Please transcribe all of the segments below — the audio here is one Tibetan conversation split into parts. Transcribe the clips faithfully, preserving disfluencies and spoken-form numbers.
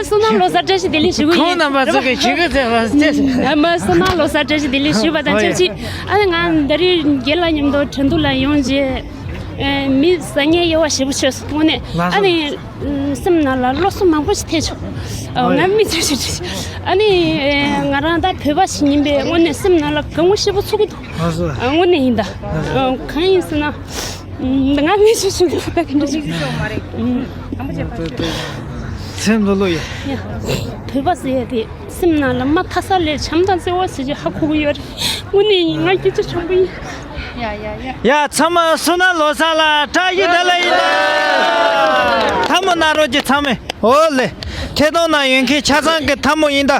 བསོད་ནམས་ལོ་གསར་བཀྲ་ཤིས་བདེ་ལེགས་ཞུ་གི་ཁོང་ཡིན། རྣམ་པ་ཚོ་གི་ཞུ་གི་ཚེ་བ་ཚེ། ཨ་མ་བསོད་ནམས་ལོ་གསར་བཀྲ་ཤིས་བདེ་ལེགས་ཞུས་པ་དང་ཆབས་ཅིག་ཨ་ནི་ང་ད་རེས་རྒན་ལགས་མཉམ་དུ་ཁྲིན་ཏུའུ་ལ་ཡོང་རྗེས། ཨེ། མི་ཟ་ཉལ་ཡོད་པ་ཞེ་པོ་བྱས་སོང་། དངོས་གནས། ལགས་སོ། ཨ་ནི། ཨམ། སེམས་ནང་ལ་བློ་སོ་མང་པོ་ཞིག་ཐེབས་བྱུང་། ཨ། ཨོ་ཡ། ང་མི་ཚོས་ཞིག་ཨ་ནི། ཨེ། ང་རང་ད་བོད་པ་ཞིག་ཡིན་པས་དངོས་གནས་སེམས་ནང་ལ་དགའ་མོ་ཞེ་པོ་ཚོར་གྱི་འདུག་ལགས་སོ། ཨ། དངོས་གནས་ཡིན་ད། ལགས་སོ། ཨ། གང་ཡིན་ཟེར་ན། ཨམ། ང་མི་ཚོས་ཞིག་ད་ག་འདྲ་ཞིག་ཨམ། སེམས་ལྷོད་ལྷོད་ཡིན། ཡ། བོད་པ་ཟེར་ཡ་དེ། སེམས་ནང་ལ་མ་མཐའ་ས་ལས་བྱམས་དང་བརྩེ་བ་ཟེར་གྱི་ཧ་གོ་གི་ཡོད་རེད། དངོས་གནས་ཡིན། ང་སྐད་ཆ་ཆེན་པོ་ཡིན། ཡ་ཡ་ཡ། ཡ། ཚང་མ་བསོད་ནམས་ལོ་གསར་ལ་བཀྲ་ཤིས་བདེ་ལེགས་ཡིན་ད། ཐལ་མོ་སྦྱར་རོགས་གྱིས་ཚང་མས། ཨོ་ལེ། ཐད་གཏོང་ནང་ཡོད་མཁན་ཆ་ཚང་གི་ཐལ་མོ་ཡིན་ད།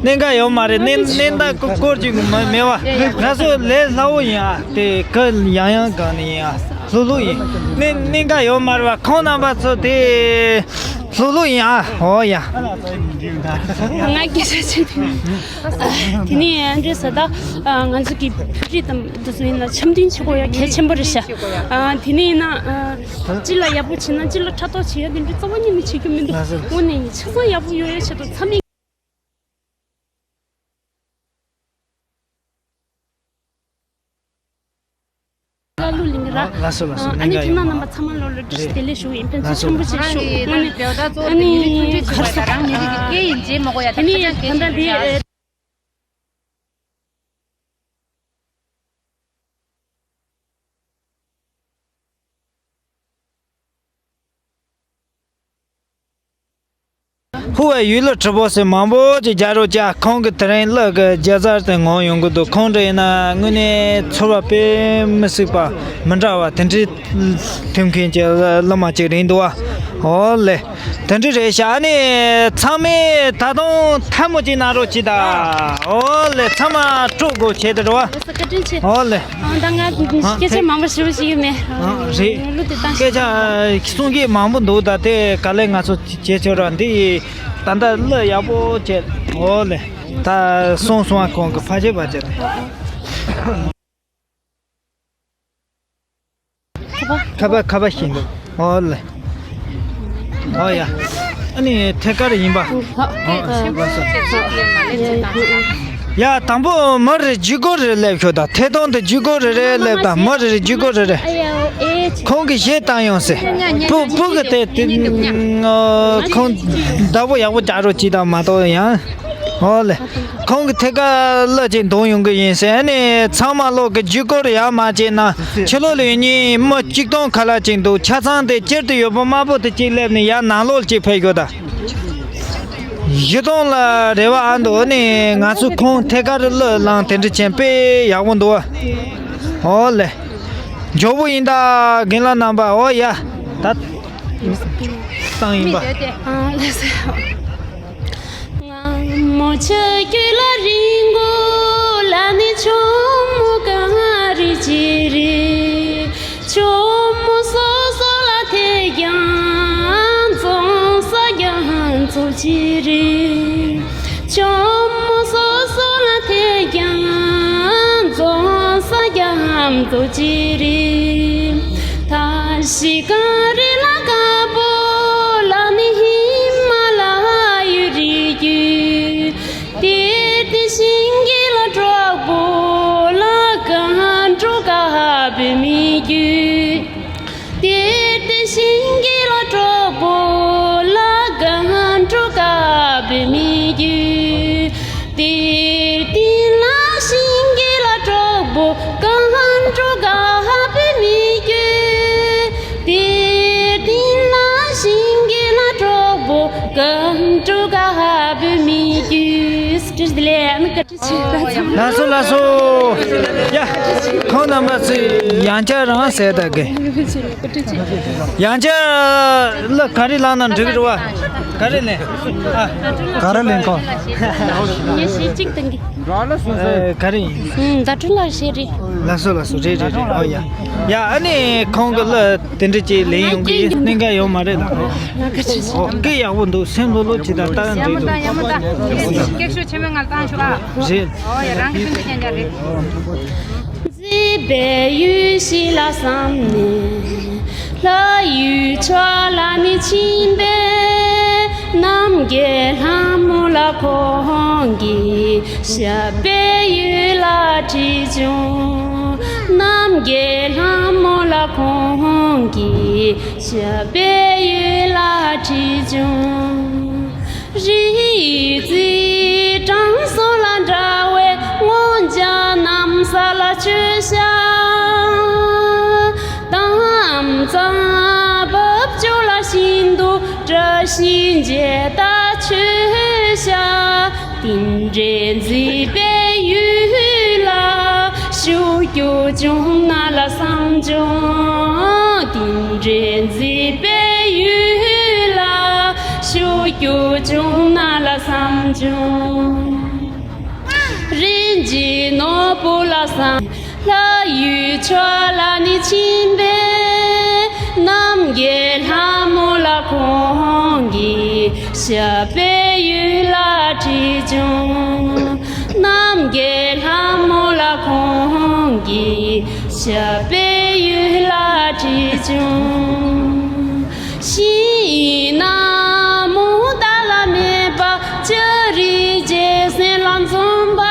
གནད་འགག་ཡོད་མ་རེད། གནད་གནད་འགག་སྐོར་ཅིག་མ་མེད་པ། ང་ཚོ་ལས་སླ་བོ་ཡིན་ཨ། དེ་ག་ཡང་ཡང་གང་ནས་ཡིན་ཨ། ལྷོད་ལྷོད་ཡིན། གནད་གནད་འགག་ཡོད་མ་རེད་པ། ཁོང་རྣམ་པ་ཚོ་དེ། ལྷོད་ལྷོད་ཡིན་ཨ། འོ་ཡ། ང་སྐད་ཆ་ཆེ་དེ། དེ་ནས་འདྲེ་ས་ད། ང་ཚོ་གི་བོད་རིགས་དང་འདི་ཚོ་ཡིན་ན་འཆམ་མཐུན་བྱེད་དགོས་ཡ་གལ་ཆེན་པོ་རེད་ཤག་དེ་ནས་ཡིན་ན། སྤྱི་ལ་ཡག་པོ་བྱེད་ན་སྤྱི་ལ་ཕྲག་དོག་བྱེད་ཡ་དེ་འདྲ་རྩ་བ་ཉིད་ནས་བྱེད་རྒྱུ་མི་འདུག་དངོས་གནས་ཡིན། ཆ་ཚང་ཡག་པོ་ཡོང་ཡ་ཆེད་དུ་ཚང་མས། ལ་ལུ་ལིང་ར། ལགས་སོ་ལགས་སོ། ཨ་ནི་ཁྱེད་རྣམ་པ་ཚང་མ་ལོ་ལ་བཀྲ་ཤིས་བདེ་ལེགས་ཞུ་ཡིན། ཕན་ཚུན་ཆེན་པོ་བྱེད་ཤོག་ཨ་ནི་ཨ་ནི་གར་སོགས་རང་མི་རིགས་ཀྱི་སྐད་ཡིན་ཅེས་མ་གོ་ཡ། ད་ཁ་ཆག་སྐད་ཤོད་ཡ། ཧུ་བའི་ཡུལ་ལ་ཁྲི་པོ་ཟེར་མང་པོ་ཅིག་རྒྱག་རོགས་བྱ། ཁོང་གི་དེ་རིང་གླུ་གི་རྒྱལ་ཚར་དེ་ངོམ་ཡོང་གི་འདུག་ཁོང་འདྲ་ཡིན་ན་དངོས་གནས་ཚོར་བ་དཔེ་མི་སྲིད་པ་མི་འདྲ་བ་དེ་འདྲའི་ཐོན་མཁན་གྱི་གླུ་མ་ཅིག་རེད་འདུག་བ། ཨོ་ལེ། དེ་འདྲ་རེད་ཤག་ཨ་ནི་ཚང་མས་ད་དུང་ཐལ་མོ་ཅིག་གནང་རོགས་གྱིས་ད། ཨོ་ལེ། ཚང་མ་སྤྲོ་དགོས་བྱས་དེ་རེད་བ། བཀའ་དྲིན་ཆེ། ཨོ་ལེ། ཨ། ད་ང་སྐད་ཆ་མང་པོ་ཞུ་ཞིག་ཡོད་མེད། ཨ། རེད། གླུ་དེ་བཏང་སྐད་ཆ་གསུང་གི་མང་པོ་འདུག་ད་དེ་ག་ལེ་ང་ཚོ་བྱེད་ཆོག་ར་འདི་ད་ལྟ་གླུ་ཡག་པོ་བྱས། ཨོ་ལེ། ད་སོང་སོང་ཨ། ཁོང་གི་ཕ་ཆེ་བ་ཆེ་རེད། ཁ་པ་ཁ་པ་ཤིང་འདུག་ཨོ་ལེ། ཨོ་ཡ། ཨ་ནི་ཐད་ཀར་ཡིན་པ། ཨོ་ལགས་སོ། ཡ། དང་པོ་མི་རེ་ཇུས་འགོད་རེ་སླེབས་ཤོག་ད། ཐད་གཏོང་དུ་ཇུས་འགོད་རེ་རེ་སླེབས་ད། མི་རེ་རེ་ཇུས་འགོད་རེ་རེ། ཁོང་གིས་གཞས་བཏང་ཡོང་ཟེར། བུ་བུ་གི་དེ་དེ་ཁོང་བདག་པོ་ཡག་པོ་རྒྱག་རོགས་གྱིས་དང་མ་གཏོགས་ཡང་། ཨོ་ལེ། ཁོང་གི་ཐད་ཀར་གླུ་ཅིག་འདོན་ཡོང་གི་ཡིན་ཟེར། ཨ་ནི་ཚང་མ་ལོག་གི་ཇུས་འགོད་ཡག་མ་བྱས་ན་ཕྱི་ལོགས་ལ་ཡོད་མཁན་མི་གཅིག་སྟོང་ཁ་ལ་ཅིག་འདུག་ཆ་ཚང་དེ་སྤྱིར་དུ་ཡོད་པ་དམར་པོ་དེ་གཅིག་སླེབས་ནས་ཡར་ནང་ལོགས་ལ་ཅིག་ཕེབས་ཤོག་ད། གཞིས་གྲོང་ལ་རེ་བ་ཨ་འདུག་ཨ་ནི་ང་ཚོས་ཁོང་ཐད་ཀར་གླུ་བླངས་དེ་འདྲ་བྱས་དཔེ་ཡག་པོ་འདུག་ཨོ་ལེ། མགྱོགས་པོ་ཡིན་ད། རྒན་ལགས་རྣམ་པ། ཨོ་ཡ། ད་བཏང་ཡིན་པ། ཨ་ལགས་སོ། ལགས་སོ་ལགས་སོ། ཡ། ཁོང་རྣམ་པ་ཚོས་ཡང་བསྐྱར་རང་ཟེར་ད་གི། ཡང་བསྐྱར་གླུ་ག་རེ་བླངས་ན་འགྲིག་རེད་བ། ག་རེ་ལེན། ཨ། ག་རེ་ལེན་གོ། ངས་གཞས་གཅིག་བཏང་གི། ཨ། ག་རེ་ཡིན། ཨུམ། ཟླ་སྒྲོན་ལགས་གཞས་རེད། ལགས་སོ་ལགས་སོ། རེད་རེད་རེད། ཨོ་ཡ། ཡ། ཨ་ནི་ཁོང་གི་གླུ་དེ་འདྲ་ཅིག་ལེན་ཡོང་གི་གནད་འགག་ཡོད་མ་རེད་ལགས། ཨོ། སྐད་ཡག་པོ་འདུག་སེམས་ལྷོད་ལྷོད་བྱེད་ད་ལྟ་འགྲིག་འདུག་ཡ་མོ་ད་ཡ་མོ་ད། སྐད་ཤུགས་ཆེན་མོའི་ངང་བཏང་ཤོག་ཨ། རེད། ཨོ་ཡ། རང་གི་ཕན་ཚུན་ཆད་ཀྱང་རེད། རྣམ་རྒྱལ་ལྷ་མོ་ལ་ཁོང་གིས་ཞབས་པད་ཡུལ་ལ་ཁྲིད་བྱུང་། རྣམ་རྒྱལ་ལྷ་མོ་ལ་ཁོང་གིས་ཞབས་པད་ཡུལ་ལ་ཁྲིད་བྱུང་། རིག་འཛིན་དྲང་སྲོང་ལ་འདྲ་བའི་ངོ་བརྒྱ་ན་བཟའ་ལ་མཆོད་བྱ། དམ་གཙང་འབབ་ཆུ་ལ་ཤིན་ཏུ་བཀྲ་ཤིས་འབྱེད་ད་མཆོད་བྱ། དེ་འདྲའི་མཛེས་པའི་ཡུལ་ལ་བཞུགས་རྒྱུ་བྱུང་ན་ལ་བསམ་བྱུང་། དེ་འདྲའི་མཛེས་པའི་ཡུལ་ལ་བཞུགས་རྒྱུ་བྱུང་ན་ལ་བསམ་བྱུང་། རིན་ཆེན་ནོར་བུ་ལ་བསམ། ལྷ་ཡུལ་ཕྱོགས་ལ་ནི་ཕྱིན་པས། རྣམ་རྒྱལ་ལྷ་མོ་ལ་ཁོང་གིས་ཞབས་པད་ཡུལ་ལ་ཁྲིད་བྱུང་། རྣམ་རྒྱལ་ལྷ་མོ་ལ་ཁོང་གིས་ཞབས་པད་ཡུལ་ལ་ཁྲིད་བྱུང་། ཤིང་ནགས་མུ་མཐའ་ལ་སྨིན་པ་ལྕགས་རི་རྒྱལ་མཚན་ལ་འཛོམས་པ།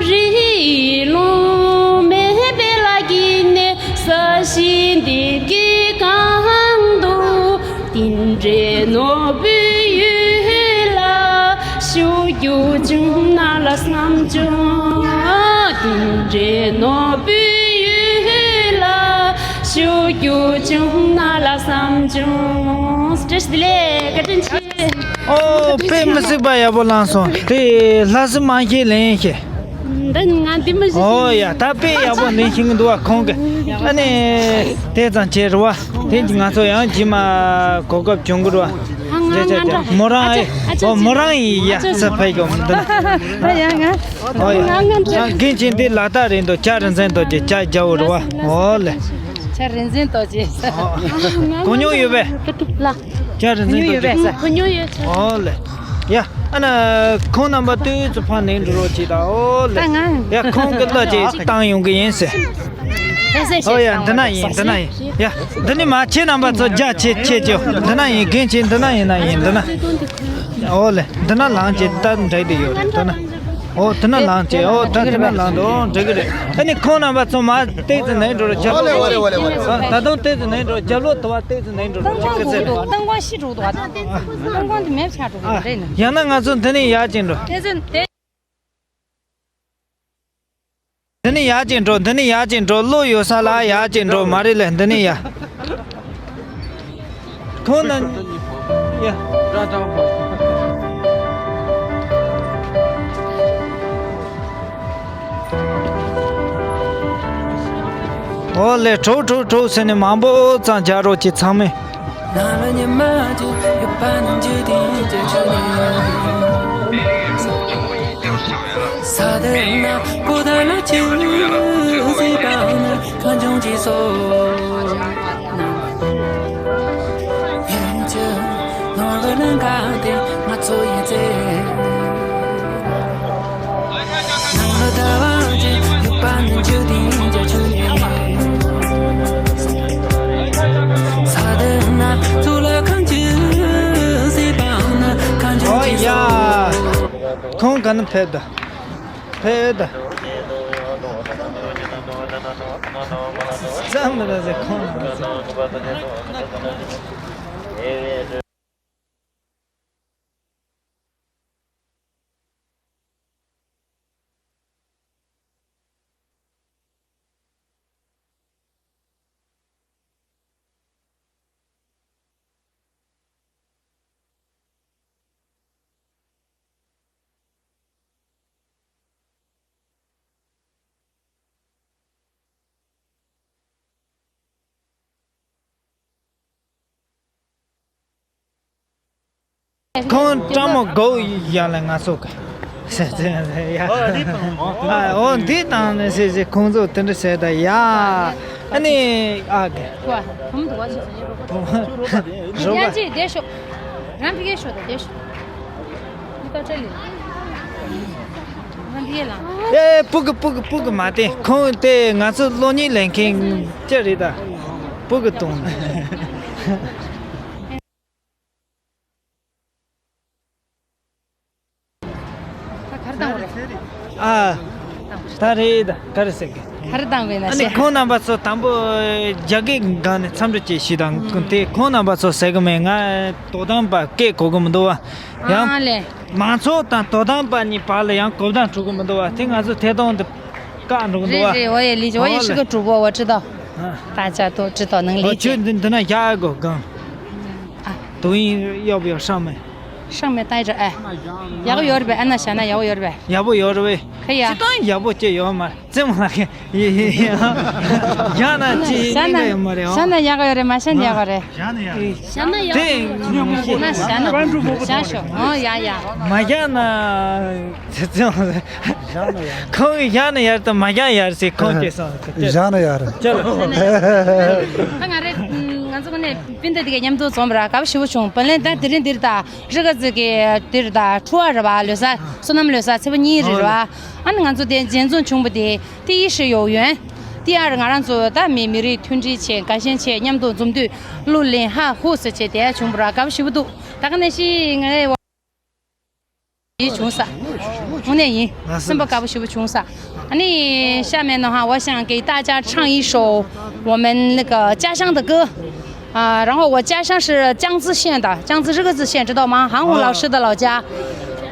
རི་ཀླུང་མེད་པའི་ལ་གི་ནས་ས་གཞི་འདི་གི་གང་དུ། དེ་འདྲའི་ནོར་བུའི་ཡུལ་ལ་བཞུགས་རྒྱུ་བྱུང་ན་ལ་བསམ་བྱུང་། དེ་འདྲའི་ནོར་བུའི་ཡུལ་ལ་བཞུགས་རྒྱུ་བྱུང་ན་ལ་བསམ་བྱུང་། བཀྲ་ཤིས་བདེ་ལེགས། བཀའ་དྲིན་ཆེ། ཨོ། དཔེ་མི་སྲིད་པ་ཡག་པོ་བླངས་སོང་། དེ་ལྷ་སྲས་མ་ཤེས་ལེན་ཤེས། འདི་ང་འདི་མི་ཤེས། ཨོ་ཡ། ད་དཔེ་ཡག་པོ་ལེན་ཤེས་ཀྱི་འདུག་བ། ཁོང་གི་ཨ་ནི་དེ་ཙམ་བྱས་རེད་བ། དེ་ང་ཚོ་ཡང་རྗེས་མ་གོ་སྐབས་བྱུང་གི་རེད་བ། ང་རེད་ཆ་ང་ཆ། མོ་རང་ཨེ། ཨོ་མོ་རང་ཡིན་ཡ། ས་ཕ་གི་འདི་ན། ཡ་ང་། ཨོ་ཡ། ང་ང་ང་། རྒན་ཁྱེད་འདི་ལག་རྟགས་རེད་འདུག་ལྕགས་རིག་འཛིན་རྡོ་རྗེ་ལྕགས་རྒྱལ་པོ་རེད་བ། ཨོ་ལེ། ལྕགས་རིག་འཛིན་རྡོ་རྗེ། ཨོ། གོ་མྱོང་ཡོད་པས། ལ། ལྕགས་རིག་འཛིན་རྡོ་རྗེ། གོ་མྱོང་ཡོད་པས། གོ་མྱོང་ཡོད། ཨོ་ལེ། ཡ། ཨ་ན་ཁོང་རྣམ་པ་ཏོག་ཙམ་ཕར་ལེན་འགྲོ་རོགས་བྱེད་དང་། ཨོ་ལེ། ད་ང་། ཡ། ཁོང་གི་གླུ་ཅིག་བཏང་ཡོང་གི་ཡིན་ཟེར། ཨོ་ཡ། འདི་ན་ཡིན། འདི་ན་ཡིན། ཡ། འདི་ནི་མ་ཁྱེད་རྣམ་པ་ཚོ་རྒྱ་ཆེ་ཆེ་ཅོ། འདི་ན་ཡིན། རྒན་ཁྱེད་འདི་ན་ཡིན་ན་ཡིན། འདི་ན། ཨོ་ལེ། འདི་ན་ལངས་ཅིག་ད་འགྲིག་གི་ཡོད་རེད། འདི་ན། ཨོ་འདི་ན་ལངས་ཅིག་ཨོ་ད་འདི་ན་ལངས་འདུག་འགྲིག་གི་རེད། ཨ་ནི་ཁོང་རྣམ་པ་ཚོ་མ་ཏོག་ཙམ་ལེན་འགྲོ་རོགས། རྒྱབ་ལོགས། ཨ། ད་དུང་ཏོག་ཙམ་ལེན་འགྲོ། རྒྱབ་ལོགས་དུ་བ་ཏོག་ཙམ་ལེན་འགྲོ་རོགས། ཅིག་སྐད་ཆ་རེད། ཏང་ཀོང་ཤི་འགྲོ་འདུག་ཨ། ཏང་ཀོང་དེ་མེད་ཆགས་འགྲོ་གི་རེད་ན། ཡང་ན་ང་ཚོ་འདི་ནས་ཡར་ཅིག་འགྲོ། ཏོག་ཙམ་དེ། འདི་ནས་ཡར་ཅིག་འགྲོ། འདི་ནས་ཡར་ཅིག་འགྲོ། གློག་ཡོད་ས་ལ་ཡར་ཅིག་འགྲོ། མ་རེད་ལེ། འདི་ནས་ཡར། ཁོང་ན། ཡ། ཨོ་ལེ། གྲོགས་གྲོགས་གྲོགས་ཟེར་ནས་མང་པོ་ཙམ་རྒྱག་རོགས་གྱིས་ཚང་མས། ཨོ་ཡ། ཁོང་ག་ནས་ཕེབས་ད། ཕེབས་ད། ཙམ་མི་ར་ཟེར་ཁོང་ན། ཁོང་ཀྲང་མོ་གོ་ཡ་ལ་ང་ཚོ་ག་ཟེར་ཟེར་ཡ། ཨ་འོ་འདི་བཏང་ནས་ཟེར་ཟེར། ཁོང་ཚོ་དེ་འདྲ་ཟེར་ད་ཡ། ཨ་ནི་ཨ་ག་བུ་མོ་དུ་བ་ཞིག་ཟེར་ཡ། བུ་མོ་རོ་ཡ་ག་ཅིག་བསྡད་ཤོག་རང་ཕ་གིར་ཤོག་དང་བསྡད་ཤོག་མི་ཏོག་ཁྲེ་ལི། ང་འདི་ལ། ཨེ་སྤུ་གུ་སྤུ་གུ་སྤུ་གུ་མ་བསྟན། ཁོང་དེ་ང་ཚོ་གློག་བརྙན་ལེན་མཁན་ཅི་རེད་ད། སྤུ་གུ་གཏོང་། ག་རེ་བཏང་བ་རེད། ཨ། ད་རེད་ད། ག་རེ་ཟེར་གི། ག་རེ་བཏང་བས་ན་ཨ་ནི་ཤེས། ཁོང་རྣམ་པ་ཚོ་དང་པོ་རྒྱ་སྐད་སྒང་ནས་འཚམས་འདྲི་བཅས་ཞུས་དང་། དེ་ཁོང་རྣམ་པ་ཚོ་ཟེར་གི་མེད། ང་དོ་དམ་པ་སྐད་གོ་གི་མི་འདུག་བ། ཡང་ཨ་ལེ། མང་ཚོགས་དང་དོ་དམ་པ་གཉིས་བར་ལ་ཡང་གོ་བརྡ་འཕྲོད་གི་མི་འདུག་བ། དེ་ང་ཚོ་ཐད་གཏོང་དུ་བཀག་འགྲོ་གི་འདུག་བ། རེད་རེད། འོ་ཡ་ལི་འོ་ཡ། ཧོ་ཤི་ལེ། ཀ་གྲུ་པོ་བ་ཁྲི་ཏོ། ཨ། ད་ཅ་ཏོ་ཁྲི་ཏོ་ནང་ཨོ་ལི་ཁྱོད་ཅེ། འདི་འདི་ན་བཞག་གོ་གང་། ཨ། 抖音要不要上面། 上面待着。哎，ཡག་ཡོད་རེད་པས། ཨ་ན་བཞག་ན་ཡག་པོ་ཡོད་རེད་པས། ཡག་པོ་ཡོད་རེད་པས། ཁ་ཡ། ཅི་གང་ཡག་པོ་ཅི་ཡོད་མ་རེད། ཙེ་མོ་ལགས་ཡ་ཡ་ཡ། བཞག་ན་ཅི་བཞག་ན་ཡིན་ག་ཡོད་མ་རེད། ཨོ། བཞག་ན་ཡག་ཡོད་རེད། མ་བཞག་ན་ཡག་པོ་རེད། བཞག་ན་ཡག་པོ་རེད། དེ་ན་བཞག་ན་བཞག་ཤོག་ཨོ་ཡ་ཡ། མ་བཞག་ན་ཙེ་ཙེ་མོ་ལགས། ཁོང་གིས་བཞག་ན་ཡག་དང་མ་བཞག་ཡག་ཟེར་ཁོང་སྐྱེས་སོང་། བཞག་ན་ཡག་རེད། ཅི་ལ། ད་ང་རེ་ང་ཚོ་ཀ་ནས་སྤུན་ཟླ་དེ་ག་མཉམ་དུ་འཛོམས་པ་ར་དགའ་པོ་ཞེ་པོ་བྱུང་། བན་ལན་ད་དེ་རིང་འདིར་ད། རི་ཁ་ཙི་གི་དེར་ད་ཁྲུ་བ་ར་བ་ལོ་ས་སོ་ནམ་ལོ་ས་ཚེས་པ་གཉིས་རེད་ར་བ། ཨ་ནི་ང་ཚོ་དེ་མཇལ་འཛོམས་བྱུང་བ་དེ་ཏི་ཡི་ཧྲི་ཡོ་ཡོན། ཏི་ཨར་ང་རང་ཚོ་ད་མི་མི་རིགས་མཐུན་སྒྲིལ་ཆེད་དགའ་ཞེན་ཆེད་མཉམ་དུ་འཛོམས་དུས་གླུ་ལེན་ཧ་ཧུ་ཟེར་ཆེད་དེ་བྱུང་བ་ར་དགའ་པོ་ཞེ་པོ་འདུག་ད་ག་ནས་ཤི་ང་ཡི་བ་ཡི་བྱུང་ས། དངོས་གནས་ཡིན། སེམས་པ་དགའ་པོ་ཞེ་པོ་བྱུང་ས། ཨ་ནི་下面的话我想给大家唱一首我们那个家乡的歌。 啊，然后我家乡是江孜县的，江孜这个字县知道吗？韩红老师的老家。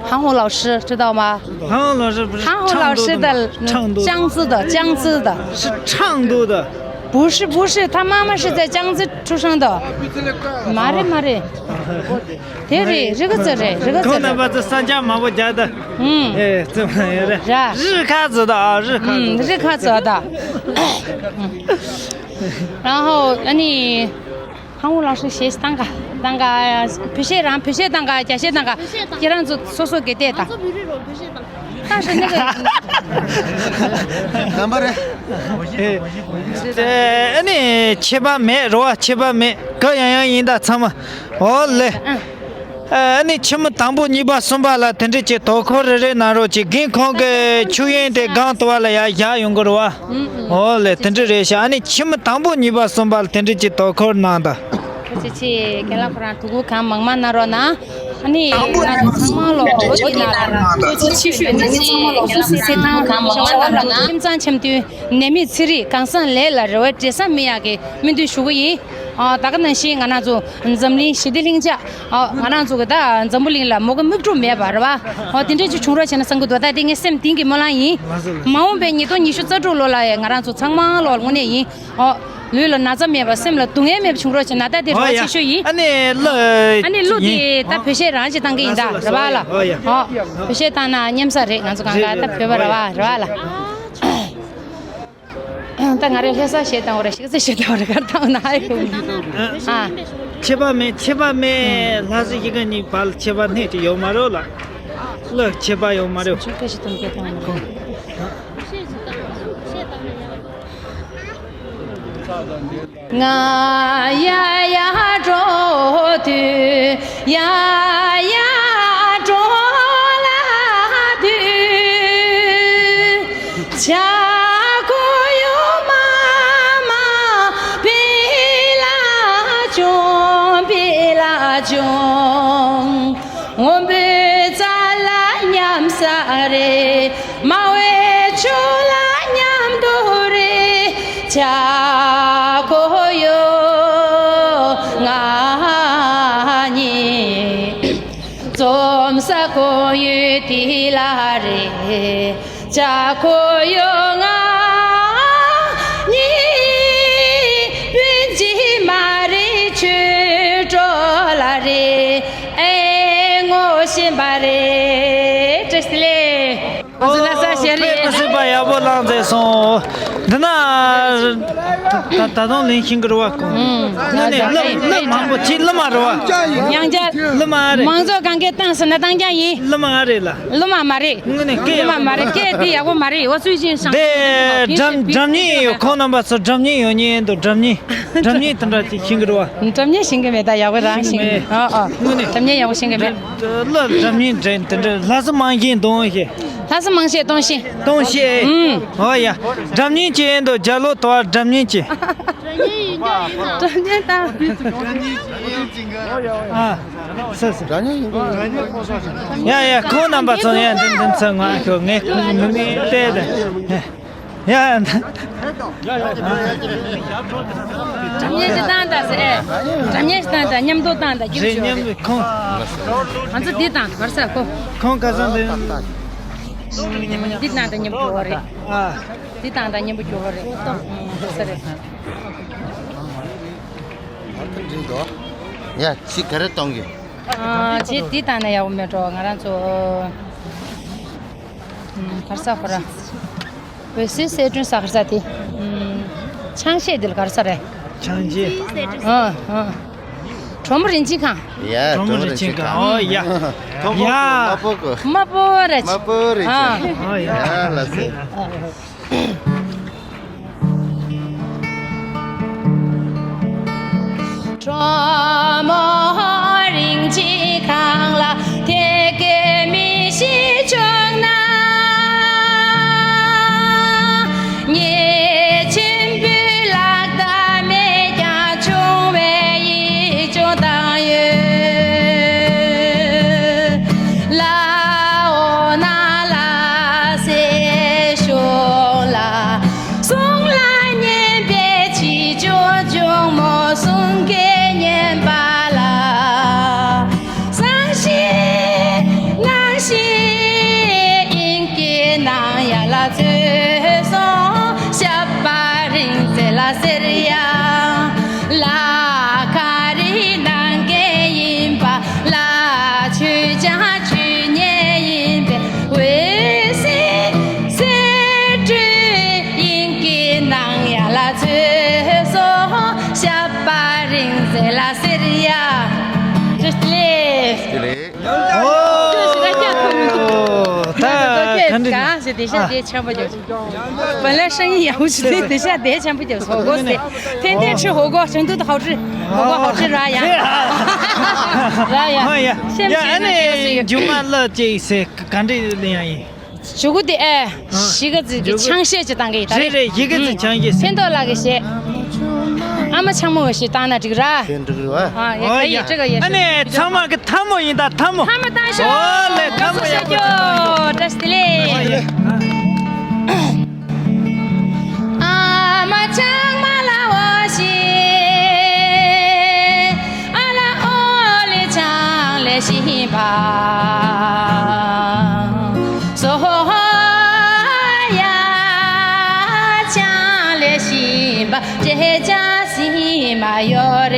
韩红老师知道吗？韩红老师不是韩红老师的，唱多的吗？唱多的。江孜的，江孜的。是唱多的。不是，不是，他妈妈是在江孜出生的。马瑞，马瑞。对，对，这个字，对，这个字。可能把这三家嘛，我觉得，嗯。哎，怎么样的？是啊。日卡子的啊，日卡子的。嗯，日卡子的。嗯。 然后ཨ་ནི་ཧང་ཧུ་ལགས་སུ་ཞེས་བཏང་ག་བཏང་ག་བོད་གཞས་རང་བོད་གཞས་བཏང་ག་རྒྱ་གཞས་བཏང་ག་ཁྱེད་རང་ཚོ་སོ་སོ་གི་བལྟས་དང་། བཏང་ཞེས་ནི་གི། རྣམ་པ་རེད། ཨ་ནི་ཁྱད་པར་མེད་རོ། ཁྱད་པར་མེད། ག་ཡང་ཡང་ཡིན་ད་ཚང་མ། ཨོ་ལེ། ཨ་ནི་ཁྱིམ་དང་པོ་གཉིས་པ་གསུམ་པ་ལ་དེ་འདྲ་ཅིག་དོ་ཁུར་རེ་རེ་གནང་རོགས་གྱིས། རྒན་ཁོང་གི་ཆུ་ཡོན་དེ་སྒང་དུ་བ་ལ་ཡར་བཞག་ཡོང་གི་རེད་བ། ཨོ་ལེ། དེ་འདྲ་རེད་ཤག་ཨ་ནི་ཁྱིམ་དང་པོ་གཉིས་པ་གསུམ་པ་ལ་དེ་འདྲ་ཅིག་དོ་ཁུར་གནང་དང་། ཐུགས་རྗེ་ཆེ། རྒན་ལགས་ཁོ་རང་ཐུགས་ཁུར་གང་མང་མང་གནང་རོགས་གནང་། ཨ་ནི་ང་ཚོ་ཚང་མ་ལོ་ལོ་འདི་ན་ལོ་ཚོད་ཆེ་ཤོས་ནི་ཚང་མ་ལོ་སུ་སུ་སེ་ཐང་ཁྱིམ་ཚང་འཆམ་མཐུན་ནད་མེད་ཚེ་རིང་གང་ཟག་ལས་ལ་རེ་བ་འབྲས་བཟང་སྨིན་ཡག་གི་སྨོན་འདུན་ཞུ་གི་ཡིན། ཨ། ད་ག་ནང་བཞིན་ང་རང་ཚོ་འཛམ་གླིང་ཞི་བདེ་ལྷིང་འཇགས། ཨ། ང་རང་ཚོ་གི་ད་འཛམ་བུ་གླིང་ལ་མུ་གེ་མིག་འཕྲུལ་མེད་པ་རེད་བ། ཨ། དེ་འདྲ་ཅིག་བྱུང་རོགས་བྱས་ན་བསམ་གི་འདུག་ད་དེ་ངའི་སེམས་གཏིང་གི་སྨོན་ལམ་ཡིན། མ་འོངས་པའི་ཉིས་སྟོང་ཉི་ཤུ་རྩ་དྲུག་ལོ་ལ་ཡང་ང་རང་ཚོ་ཚང་མ་ལོ་དངོས་གནས་ཡིན། ཨ། ལུས་ལ་ན་ཚ་མེད་པ་སེམས་ལ་སྡུག་བསྔལ་མེད་པ་བྱུང་རོགས་བྱས་ན་ད་དེ་རེ་བ་ཆེ་ཤོས་ཡིན། ཨ་ནི་གླུ། ཨ་ནི་གླུ་དེ་ད་བོད་གཞས་རང་ཅིག་བཏང་གི་ཡིན་ད་རེད་བ་ལ། ཨ། བོད་གཞས་བཏང་ན་སྙན་ས་རེད། ང་ཚོ་གང་ག་ད་བོད་པ་རེད་བ་རེད་བ་ལ། ད་ང་རེ་ལྷ་ས་ཞེས་དང་བ་རེ་ཞིག་ཚེ་ཞེས་དང་བ་རེ་གར་དང་ན་ཡོད། ཨ། ཁྱད་པར་མེད། ཁྱད་པར་མེད། ལྷ་ས་ཞིག་ག་གཉིས་བར་ལ་ཁྱད་པར་སྣེ་དེ་ཡོད་མ་རེད་ལ། ལ་ཁྱད་པར་ཡོད་མ་རེད། ཆོས་སྐད་ཞིག་དང་སྐད་དང་མ་རེད། ང་ཡ་ཡ་འགྲོ་དུས་ཡ་ཡ་འགྲོ་ལ་དུས། ཆ་ཁོ་ཡོ་མ་མ་པི་ལ་ཅུང་པི་ལ་ཅུང་། སྔོན་པོའི་རྩྭ་ལ་མཉམ་ས་རེད། མ་བའི་ཆུ་ལ་མཉམ་དུ་རེད། ཆ་ཁོ་ཡོ་ང་གཉིས། འཛོམས་ས་ཁོར་ཡུག་དེ་ལ་རེད། ཅ་ཁོ་ཡོ་ང་གཉིས་སྤུན་གཅིག་མ་རེད། ཆོས་གྲོགས་ལ་རེད། ཨེ་ངོ་ཤེས་པ་རེད། བཀྲ་ཤིས་བདེ་ལེགས། ང་ཚོ་ལྷ་ས་ཤར་རེད། དཔེ་མི་སྲིད་པ་ཡག་པོ་བླངས་མཛད་སོང་། འདི་ན་ད་ད་དུང་ལེན་ཤེས་ཀྱི་རེད་བ། ཁོང་། ཨུམ། དངོས་གནས་གླུ་གླུ་མང་པོ་ཅིག་གླུ་མ་རེད་བ། ཡང་བསྐྱར། གླུ་མ་རེད། མང་ཚོགས་གང་གས་བཏང་ཟེར་ན་བཏང་རྐྱང་ཡིན། གླུ་མ་རེད་ལ། གླུ་མ་མ་རེད། དངོས་གནས་སྐད་གླུ་མ་མ་རེད། སྐད་དེ་ཡག་པོ་མ་རེད། འོ་ཚུལ་བཞིན་ཤང་། དེ་སྒྲ་སྒྲ་སྙན་ཡོད། ཁོང་རྣམ་པ་ཚོ་སྒྲ་སྙན་ཡོད་ཉེན་འདུག་སྒྲ་སྙན། སྒྲ་སྙན་དེ་འདྲ་ཅིག་ཤེས་ཀྱི་རེད་བ། སྒྲ་སྙན་ཤེས་ཀྱི་མེད། ད་ཡག་པོ་རང་ཤེས་ཀྱི་མེད། ཨ་ཨ། དངོས་གནས། སྒྲ་སྙན་ཡག་པོ་ཤེས་ཀྱི་མེད། གླུ་སྒྲ་སྙན་འདྲ་དེ་འདྲ་ལྷ་ས་མང་ཤེས་གཏོང་ཤེས། ལྷ་ས་མང་ཤེས་གཏོང་ཤེས། གཏོང་ཤེས། ཨུམ། ཨོ་ཡ། སྒྲ་སྙན་ཅན་དུ་རྒྱ་ལོ་དོ་བ་སྒྲ་སྙན་ཅན། དྲ་བརྙན་བཏང་། ཨ། སོ་སོ། དྲ་བརྙན་ཡིན་གོ། ཡ་ཡ། ཁོང་རྣམ་པ་ཚོ། ཡ། འདི་འདི་ཚོ་ང་ཁྱོད་ངས་ཁོང་མི་མི་བལྟས་ཏེ། ཡ། དྲ་བརྙན་ཞིག་བཏང་དང་ཟེར། དྲ་བརྙན་ཞིག་བཏང་དང་། མཉམ་དུ་བཏང་དང་། རེད། མཉམ་དུ། ཁོང་ང་ཚོ་འདི་བཏང་གར་ས་ཁོ། ཁོང་ག་ས་འདི། འདི་བཏང་དང་མཉམ་དུ་རེད། ཨ། འདི་བཏང་དང་མཉམ་པོ་འགྱུར་བ་རེད། ཨ། ས་རེད། ཡ། ཅི་ག་རེ་གཏོང་གི། ཨ། ཅི་འདི་བཏང་ན་ཡག་པོ་མེད་འགྲོ། ང་རང་ཚོ། ཨམ། གར་ས་ཁོ་ར། འོད་ཟེར་གསལ་སྒྲོན་ས་གར་ས་དེ། ཨམ། ཆང་གཞས་འདི་ལ་གར་ས་རེད། ཆང་གཞས། ཨ་ཨ། གྲོ་མོ་རིན་ཆེན་ཁང་། ཡ། གྲོ་མོ་རིན་ཆེན་ཁང་། ཨོ་ཡ། ཡ། དམར་པོ་གི། དམར་པོ་རེད། དམར་པོ་རེད། ཨ། ཨོ་ཡ། ཡ་ལ་སེ། གྲོ་མོ་རིན་ཆེན་ཁང་ལ་དེ་སྐད་མི་ཤེས་བྱུང་ན། ཉེས་ཆེན་པོའི་ལག་བརྡ་མེད་ཀྱང་ཆུང་བའི་ཡིད་འབྱུང་བཏང་ཡོད། ལ་འོ་ན་ལ་སེ་ཤོ་ལ། གསུང་ལ་སྙན་པའི་ཆེ་ཆུང་ཆུང་མོ་གསུང་སྐད་སྙན་པ་ལ། བཟང་ཞིང་སྣང་ཞིང་དབྱིངས་ཀྱི་ནང་ཡ་ལ་ཚུད་སོང་། ཞབས་པ་རིང་ཚེ་ལ་ཟེར་ཡ། ལ་ཁ་རི་ནང་གི་ཡིན་པ། ལ་ཆོས་ཀྱང་ཆོས་ཉིད་ཡིན་པས། འོད་ཟེར་གསལ་སྒྲོན་དབྱིངས་ཀྱི་ནང་ཡ་ལ་ཚུད་སོང་། ཞབས་པ་རིང་ཚེ་ལ་ཟེར་ཡ། བཀྲ་ཤིས་བདེ་ལེགས། བཀྲ་ཤིས་བདེ་ལེགས། ཨོ། ད་ག་འདྲ། ག་ཟེར་དེ་ཤ་དེ་ཆམ་པ་རྒྱབ། 本来生意也不是对，等下得钱不就火锅噻？天天吃火锅，成都的好吃，火锅好吃，是吧呀？是啊。是吧呀？哎呀，现在吃的就是有。 ཡ། ཨ་ནི་རྒྱུ་མ་ལ་ཅིག་ཟེར་ག་འདྲ་ལེན་ཡ་ཡིན། མཇུག་གུ་དེ་ཨེ། གཞིས་ཀ་རྩེ་གི་ཆང་གཞས་ཅིག་བཏང་གི་ཡིན་ད། རེད་རེད། གཞིས་ཀ་རྩེ་ཆང་གཞས་ཟེར། ཕན་ཐོགས་ལགས་ཀྱི་གཞས། ཨ་མ་ཆང་མོ་ཞིག་བཏང་ན་འགྲིག་ར། དེ་འགྲིག་རེད་བ། ཨ། ཡ། ཨོ་ཡ། 这个也是 ཨ་ནི་ཚང་མ་གི་ཐལ་མོ་ཡིན་ད། ཐལ་མོ། ཐལ་མོ་བཏང་ཤོག་ཨོ་ལེ། ཐལ་མོ་ཡག་པོ་བཏང་ཤོག་བཀྲ་ཤིས་བདེ་ལེགས། ཨོ་ཡ། ཨ་མ་ཆང་མ་ལ་འོ་ཤི། ཨ་ལ་འོ་ལེ་ཆང་ལེ་ཤི་བ། སོ་ཧོ་ཡ། ཆང་ལེ་ཤི་བ། ཅེ་ཅ་སི་མ་ཡོ་རེ།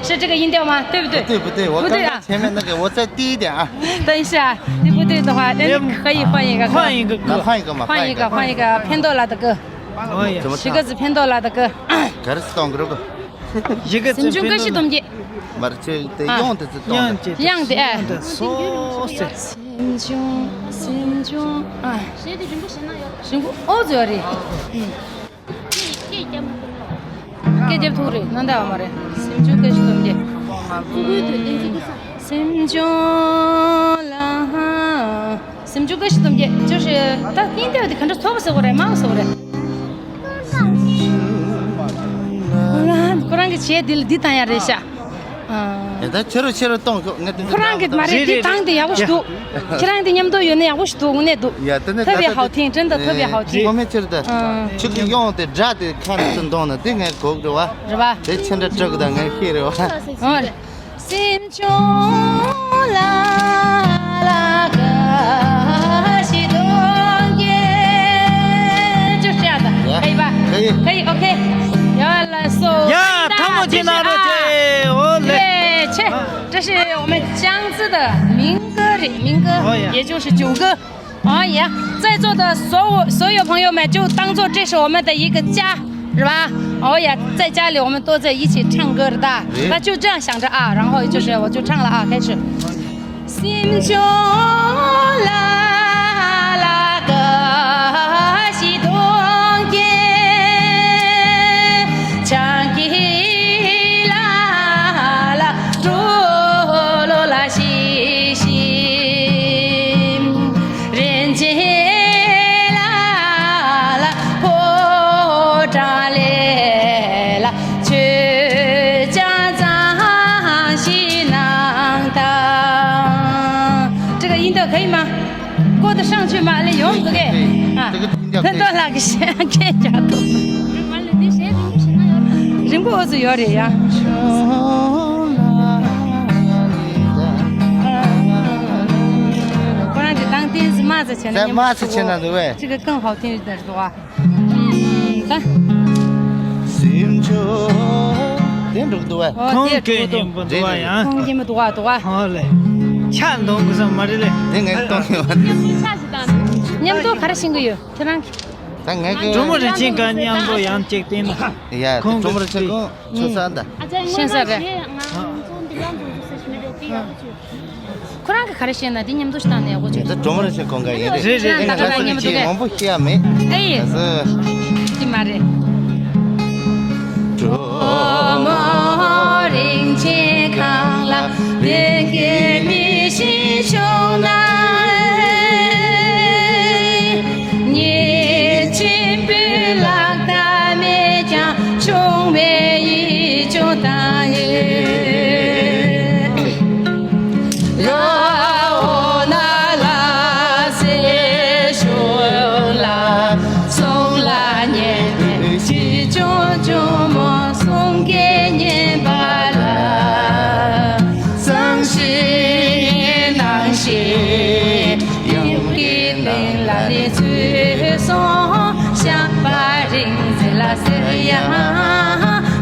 是这个音调吗？对不对？不对，不对，我刚刚前面那个，我再低一点啊。等一下，你不对的话，那你可以换一个歌。换一个歌。那换一个嘛，换一个，换一个。换一个，ཕན་ཐོགས་ལགས་ཀྱི་歌。 ཨོ་ཡ། 怎么唱？ གཞིས་ཀ་རྩེ་ཕན་ཐོགས་ལགས་ཀྱི་歌། ག་རེ་གཏོང་གི་རོགས། གཞིས་ཀ་རྩེ་ཕན་ཐོགས་ལགས། 什么叫西东街？མར་ཆེ་དེ། ཨ། དབྱངས་དེ་ཚོ་གཏོང་། དབྱངས་དེ། ཨ། སོ་སེ། སེམས་ཆུང་། སེམས་ཆུང་། ཨ། གཞས་དེ་རིང་པོ་བྱས་ན་ཡོད། རིང་པོ་ཨོ་ཙི་ཡོད་རེད། ཨུམ། སྐད་རྒྱབ་ཐུབ་རེད། སྣང་དག་མ་རེད། སེམས་ཆུང་བཀྲ་ཤིས་སྟོབས་རྒྱལ། སེམས་ཆུང་ལ། སེམས་ཆུང་བཀྲ་ཤིས་སྟོབས་རྒྱལ། ཅོ་ཤེ། ད་སྙིང་དེ་བ་དེ་ག་འདྲ་ཚོགས་པ་ཟེར་བ་རེད། མང་བ་ཟེར་བ་རེད། ཁོ་རང་གི་གཞས་འདི་ལ་འདི་བཏང་ཡ་རེད་ཤག་ཨ། ད་ཁྱེད་རང་ཁྱེད་རང་གཏོང་ཤོག་ངས་དེ་འདྲ། ཁོ་རང་གིས་མ་རེད། རེད་འདི་རེད་བཏང་དེ་ཡག་པོ་ཞིག་འདུག་ཁྱེད་རང་དེ་མཉམ་དུ་ཡོད་ན་ཡག་པོ་ཞིག་འདུག་དངོས་གནས་འདུག་ཡ། དེ་ནས་特别好听། 真的特别好听། ཁོ་མེད་ཕྱིར་ད། ཨ། ཁྱེད་ཀྱི་དབྱངས་དེ་སྒྲ་དེ་ཁ་ནས་ཚུར་འདོང་ན་དེ་ངས་གོ་གི་རེད་བ། རེད་བ། དེ་ཕྱི་འདྲ་སྤྲོད་གི་ད་ངས་ཤེས་རེད་བ། ཨ། སེམས་ཆུང་ལ་ལ་ག་ཞིག་གཏོང་གི། ཅོ་ཤེ་ད། ཡ། 可以吧？可以。可以，OK。 ཡ་ལགས་སོ། ཡ། ཐལ་མོ་ཅིག་གནང་རོགས་བྱེད། ཨོ་ལེ། ཆེ། 这是我们江浙的民歌རེད། 民歌。 ཨོ་ཡ། 也就是酒歌。 哦呀，在座的所有所有朋友们就当做这是我们的一个家，是吧？哦呀，在家里我们都在一起唱歌的，那就这样想着啊，然后就是我就唱了啊，开始。 སེམས་ཆུང་ལ་ལ་ག་ཞིག་གཏོང་གི། ཆང་གི་ལ་ལ་གྲོ་ལོ་ལ་ཤི་ཤི། རིན་ཆེན་ལ་ལ་ཕོ་བྲང་ལས། ཨེ་མ། ཀོ་ཏི་ཧྲང་ཆུས་མ་ལེ་ཡོང་འདུག་གས། ཨ། ཕན་ཐོགས་ལགས་ཀྱི་ཤེས་ཁྱེད་རྒྱ་ཐོ། རིང་པོ་འོ་ཚོ་ཡོད་རེད་ཡ། ཁོ་རང་གི་དང་ཏིན་སི་མ་ཚ་བྱས་ན་མ་ཚ་བྱས་ན་འདུག་བས། ཅི་གི་ཀང་ཧའོ་ཏིན་རེད་འདུག་ཨ། ད། སེམས་མཆོག་དེ་འགྲོ་གི་འདུག་བས། ཨོ་ཁོང་དེ་སྐད་འགྲོ་གི་སྙན་པོ་འདུག་བ་ཡང་། ཁོང་སྙན་པོ་འདུག་བ་འདུག་བ། ཧོ་ལེ། ཆགས་འདོང་གི་བསམ་མ་རེད་ལེ། དེ་ངས་གཏོང་ཡོད་པ། མཉམ་དུ་ག་རེ་ཤེས་ཀྱི་ཡོད་ཁྱེད་རང་གི། ད་ངས་གི། གྲོ་མོ་རིན་ཆེན་ག་མཉམ་དུ་ཡང་གཅིག་བསྟན་ན། ཡ་ཁོང་གྲོ་མོ་རིན་ཆེན་ཁོང་ཆོ་ས་འདའ། ཤེས་ས་རེད། ཁོ་རང་གི་ག་རེ་བཤད་ན་འདི་མཉམ་དུ་བཏང་ནས་འོ་ཅིག་འདི་སྒྲོལ་མ་རིན་ཆེན་ཁོང་ག་ཡིན་རེད། རེད་རེད། ཁྱེད་རང་ད་ལྟ་མཉམ་དུ་མང་པོ་ཤེས་ཡ་མེད། ཨེ་ཡིན། ད་སུ། འདི་མ་རེད། སྒྲོལ་མ་རིན་ཆེན་ཁང་ལ་བདེ་སྐྱིད་མི་ཤིང་བྱུང་ན། ཉེས་ཆེན་པོའི་ལག་བརྡ་མེད་ཀྱང་ཆུང་མའི་ཡིད་འབྱུང་དང་ཡོད། ཡ་འོ་ན་ལ་སེ་ཤོ་ལ་སོང་ལ་ཉེ་ཆེ་ཆུང་ཆུང་མོ་སོང་གེ་ཉན་པ་ལ། སང་ཞིག་ནང་ཞིག་ཡུམ་གྱི་གླིང་ལ་ནི་ཚུད་སོང་། ཞགས་པ་རིང་ཟེར་ལ་ཟེར་ཡ།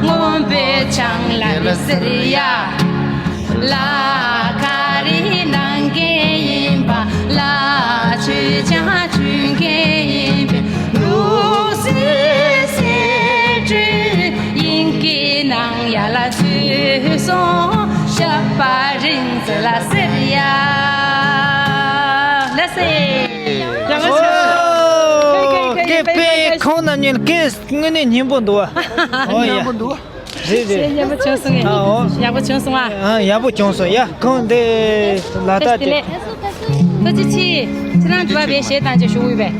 སྔོན་པོའི་ཆང་ལ་ནི་ཟེར་ཡ། ལ་ཁ་རི་ནང་གི་ཡིན་པ་ལ་ཆུ་ཆང་ཆུ་གི་ཡིན་པའི་ལུགས་སྲོལ་སྲིད་གྲོས་དབྱིན་སྐད་ནང་ཡ་ལ་ཚུད་སོང་། ཞགས་པ་རིང་ཟེར་ལ་ཟེར་ཡ། ལ་སེ། ཡ་ང་ཆོ། ཨོ། སྐད་དཔེ་ཁོང་རྣམ་གཉིས་སྐད་དངོས་གནས་སྙན་པོ་འདུག་བ། ཨོ་ཡ། སྙན་པོ་འདུག་བ། རེད་རེད། སེམས་སྙན་པོ་བྱུང་སོང་ངས། ཨ་འོ། ཡག་པོ་བྱུང་སོང་ཨ། ཨ་ཡག་པོ་བྱུང་སོང་ཡ། ཁོང་འདི་ལ་དྭགས་དེ། ཐུགས་རྗེ་ཆེ། ཁྱེད་རང་དྲི་བ་བས་ཞེས་དང་ཅི་ཞུ་འོས་པས།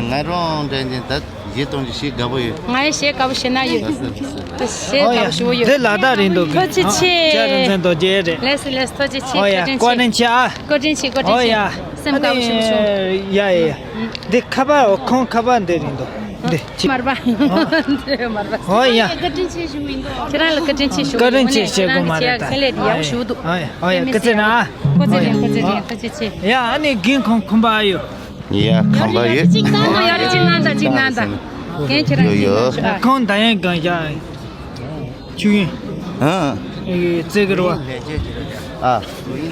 ང་རང་འདྲ་ཉིན་ད་བཞི་སྟོང་ཅིག་ཞེས་དགའ་པོ་ཡོད། ང་ཡང་ཞེས་དགའ་པོ་ཞེ་ན་ཡོད། ཞེས་དགའ་པོ་ཞུ་ཡོད། དེ་ལ་དྭགས་རིང་འདུག་གི། ཐུགས་རྗེ་ཆེ། ལྕགས་རིང་བཙན་རྡོ་རྗེ་རེད། ལགས་སོ་ལགས་སོ། ཐུགས་རྗེ་ཆེ། ཨོ་ཡ། བཀའ་དྲིན་ཆེ་ཨ། བཀའ་དྲིན་ཆེ། བཀའ་དྲིན་ཆེ། ཨོ་ཡ། སེམས་དགའ་པོ་ཞུ་ཞུ། ཡ་ཡ་ཡ། འདི་ཁ་པར་ཁོང་ཁ་པར་འདི་རིང་འདུག་འདི་ཅི། མར་པ། མར་པ། ཨོ་ཡ། བཀའ་དྲིན་ཆེ་ཞུ་ཡིན་འདུག་ཁྱེད་རང་ལ་བཀའ་དྲིན་ཆེ་ཞུ། བཀའ་དྲིན་ཆེ་ཞུ་དགོས་མ་རེད་ད། ཁྱེད་ལས་འདི་ཡག་པོ་ཞུ་འདུག་ཨོ་ཡ་ཨོ་ཡ། སྐུ་ཚེ་རིང་ཨ། སྐུ་ཚེ་རིང་སྐུ་ཚེ་རིང་། ཐུགས་རྗེ་ཆེ། ཡ་ཨ་ནི་རྒན་ཁོང་ཁོམ་པ་ཨ་ཡོད། ཡ་ཁོམ་པ་ཡོད། གཅིག་གནང་དང་། ཡ་རེ་གཅིག་གནང་དང་། གཅིག་གནང་དང་། རྒན་ཁྱེད་རང་ཡོད་ཡོད། གཅིག་གནང་དང་། ཁོང་ད་ཡན་གང་ཡ། ཆུ་ཡིན། ཨ། ཨེ་ཙེ་གི་རེད་བ། ཨ།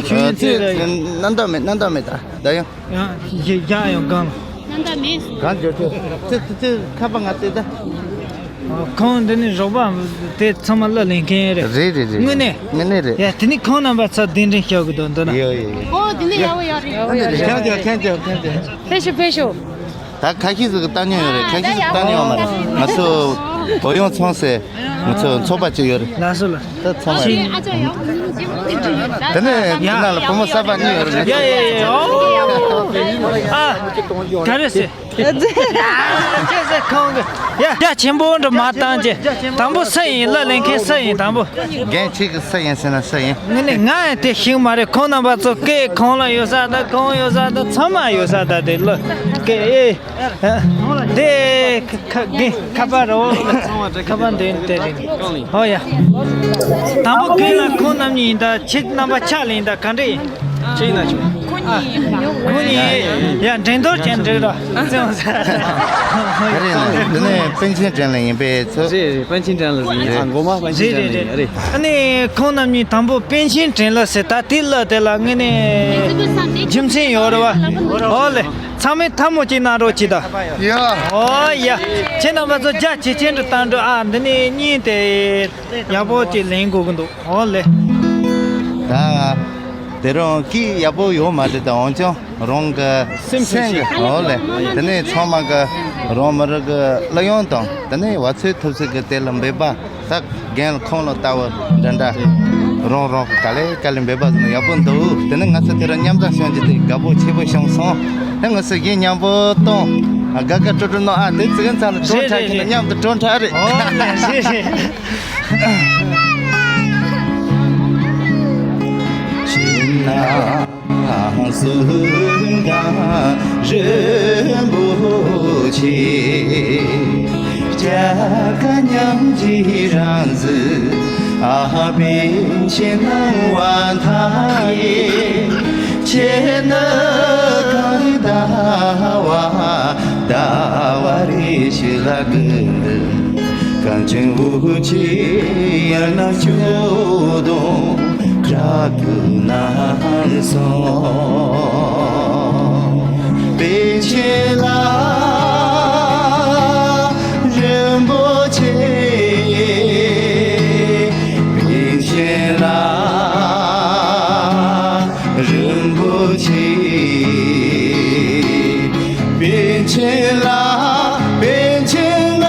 ཆུ་ཡིན་ཙེ་གི་རེད། རྣམ་དག་མེད་རྣམ་དག་མེད་ད་ད་ཡང་། ཡང་ཡ་ཡང་གང་། རྣམ་དག་མེད། གང་འཇོག་ཆོག་ཙེ་ཙེ་ཙེ་ཁ་པ་ང་ཙེ་ད། ཁོང་འདི་ནི་རོགས་པ་དེ་ཚང་མ་གླུ་ལེན་མཁན་རེད། རེད་རེད་རེད། དངོས་གནས། དངོས་གནས་རེད། ཡ་དེ་ནི་ཁོང་རྣམ་པ་ཚོ་གདན་འདྲེན་ཞུ་གི་འདུག་འདུག་ན། ཡོད་ཡོད་ཡོད། ཨོ་དེ་ནི་ཡག་པོ་ཡག་རེད། ཡག་པོ་ཡག་རེད། ཁྱེད་ཚོ་ཁྱེད་ཚོ་ཁྱེད་ཚོ། ཕེབས་ཤོག་ཕེབས་ཤོག་ད་ཁ་ཤས་ཟིག་གི་ལྟ་མྱོང་ཡོད་རེད། ཁ་ཤས་ཟིག་ལྟ་མྱོང་མ་རེད། ང་ཚོ་བོད་ཡོངས་ཚོང་ཟེར་ང་ཚོ་ཚོགས་པ་ཅིག་ཡོད་རེད། ལགས་སོ་ལགས། ད་ཚོང་པ་རེད། དེ་ནས་ཁྱེད་ནང་ལ་བུ་མོ་གསར་པ་གཉིས་ཡོད་རེད། ཡ་ཡ་ཡ། ཨོ། ཨ། ག་རེ་ཟེར། ཁྱེད་ཟེར་ཁོང་གི། ཡ་རྒྱ་ཆེན་པོ་འདྲ་མ་བཏང་ཅེ། དང་པོ་སུ་ཡིན། གླུ་ལེན་མཁན་སུ་ཡིན་དང་པོ། རྒན་ཁྱེད་ཀྱི་སུ་ཡིན་ཟེར་ན་སུ་ཡིན། ངས་ནི་ང་ཡང་དེ་ཤེས་མ་རེད། ཁོང་རྣམ་པ་ཚོ་སྐད་ཁོང་ལ་ཡོད་ས་དང་ཁོང་ཡོད་ས་དང་ཚང་མ་ཡོད་ས་དང་དེ་གླུ་སྐད་ཨེ། དེ་ཁ་ཁ་རྒན་ཁ་པར་རོ། ཁ་པར་འདི་དེ་རེད། ཧོ་ཡ། དང་པོ་རྒན་ལ་ཁོང་རྣམ་གཉིས་ཡིན་ད་ཁྱེད་རྣམ་པ་ཆགས་ལེན་ད་ག་འདྲ་ཡིན། ཁྱེད་ཡིན་ན་ཆུང་། ཁོ་གཉིས་ཡིན། ཁོ་གཉིས་ཡ་འགྲན་བསྡུར་ཅན་འགྲིག་རོགས། ག་རེ་ཡིན་ན་འདི་ནི་པཎ་ཆེན་འགྲན་ལ་ཡིན་པས་ཚོ། རེད་རེད། པཎ་ཆེན་འགྲན་ལ་ཡིན། ཨ་མགོ་མ་པཎ་ཆེན་འགྲན་ལ་ཡིན། རེད། ཨ་ནི་ཁོང་རྣམ་གཉིས་དང་པོ་པཎ་ཆེན་འགྲན་ལ་ཟེར་ད་དེ་གླུ་དེ་ལ་དངོས་གནས་རྒྱུ་མཚན་ཡོད་རེད་བ། ཨོ་ལེ། ཚང་མས་ཐལ་མོ་གཅིག་གནང་རོགས་གྱིས་ད། ཡ། ཨོ་ཡ། ཁྱེད་རྣམ་པ་ཚོ་རྒྱ་ཇེ་ཆེན་དུ་བཏང་འགྲོ་ཨ། འདི་ནས་གཉིས་དེ་ཡག་པོ་ཅིག་ལེན་དགོས་ཀྱི་འདུག་ཨོ་ལེ། ད་དེ་རིང་སྐད་ཡག་པོ་ཡོད་མ་རེད་ད། འོན་ཀྱང་རང་གི་སེམས་སེམས་ཀྱི་ཨོ་ལེ། དེ་ནས་ཚང་མ་གི་རང་མི་རིགས་ཀྱི་གླུ་དབྱངས་དང་དེ་ནས་བ་ཚོད་ཐུབ་ཚོད་ཀྱི་དེ་ལ་འབད་པ། ད་རྒན་ཁོང་ལ་ལྟ་བུ་འདྲ་འདྲ། རང་རང་གི་ག་ལེ་ག་ལེ་འབད་པ་ཟེར་ན་ཡག་པོ་འདུག་དེ་ནས་ང་ཚོ་དེ་རིང་མཉམ་དུ་བྱུང་རྒྱུ་དེ་དགའ་པོ་ཆེ་པོ་བྱུང་སོང་། ཨེ་ང་ཚོ་གཞས་མཉམ་པོ་གཏོང་། དགའ་དགའ་སྤྲོ་སྤྲོ་གནང་ཨ། དེ་ཙི་གེ་ཚང་ལ་གྲོང་ཁྲ་གི་མཉམ་དུ་གྲོང་ཁྲ་རེད། ཨོ་ལེ་རེད་རེད། གསུང་གང་རིན་པོ་ཆེ། སྐྱ་ཀ་མཉམ་གྱི་རང་གཟིགས་ཨ་པཎ་ཆེན་སྣང་བ་མཐའ་ཡས། ཁྱེད་ནི་གང་ཟླ་བ་ཟླ་བ་རེ་ཞིག་ལ་ཀུན་ཏུ། གངས་ཅན་འོད་ཀྱི་ཡར་ན་སྐྱོ་གདུང་བྲག་གི་ནང་སོང་། པཎ་ཆེན་ལགས་རིན་པོ་ཆེ། པཎ་ཆེན་ལགས་རིན་པོ་ཆེ། པཎ་ཆེན་ལགས། པཎ་ཆེན་ལགས་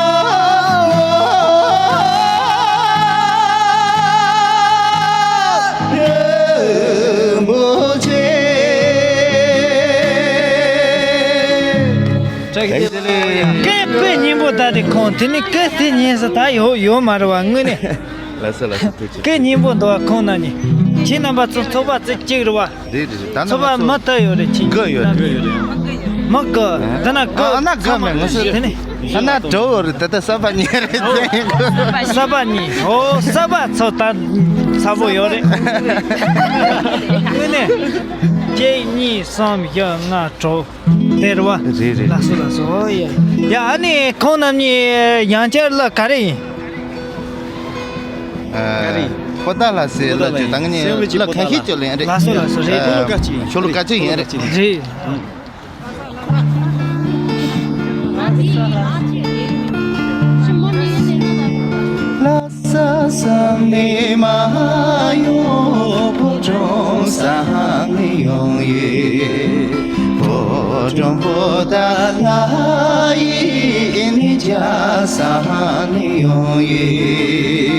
རིན་པོ་ཆེ། སྐད་སྐད་སྙན་པོ་ད་དེ་ཁོང་དེ་ནི་སྐད་དེ་སྙན་ས་ད་ཡོད་ཡོད་མ་རེད་བ། དངོས་གནས། ལགས་སོ་ལགས་སོ། ཐུགས་རྗེ་ཆེ། སྐད་སྙན་པོ་འདུག་བ། ཁོང་རྣམ་གཉིས་ཁྱེད་རྣམ་པ་ཚོ་ཚོགས་པ་ཚིག་གཅིག་རེད་བ། རེད་རེད་རེད། ད་ཚོགས་པ་མ་མཐའ་ཡོད་རེད། ཁྱེད་དགའ་ཡོད་རེད། མི་དགའ། ད་ན་དགའ། ཨ་ན་དགའ་མེད། ང་ཚོ་དེ་ནི་ཨ་ན་དྲོ་ཡོད་རེད། ད་ལྟ་གསར་པ་གཉིས་རེད། གསར་པ་གཉིས། ཨོ་གསར་པ་ཚོ་ད་ཚ་པོ་ཡོད་རེད། དངོས་གནས་གཅིག་གཉིས་གསུམ་བཞི་ལྔ་དྲུག་དེ་རེད་བ། རེད་རེད། ལགས་སོ་ལགས་སོ། ཨོ་ཡ་ཡ། ཨ་ནི་ཁོང་རྣམ་གཉིས་ཡང་བསྐྱར་ལ་ག་རེ་ཡིན། ཨ། ག་རེ། པོ་ཏཱ་ལ་ཟེར་ལ་ཅོ་ད་ངས་ལ་ཁ་ཤས་ཅོ་ལེན་རེད། ལགས་སོ་ལགས་སོ། རེད། ཨ། ཤོ་ལོ་ཀ་ཅིག་ཡིན་རེད། རེད། ལྷ་ས་ས་ནས་མ་ཡོང་། ཕོ་བྲང་ས་ནས་ཡོང་ཡོད། ཕོ་བྲང་པོ་ཏཱ་ལ་ཡི་ནི་རྒྱ་ས་ནས་ཡོང་ཡོད།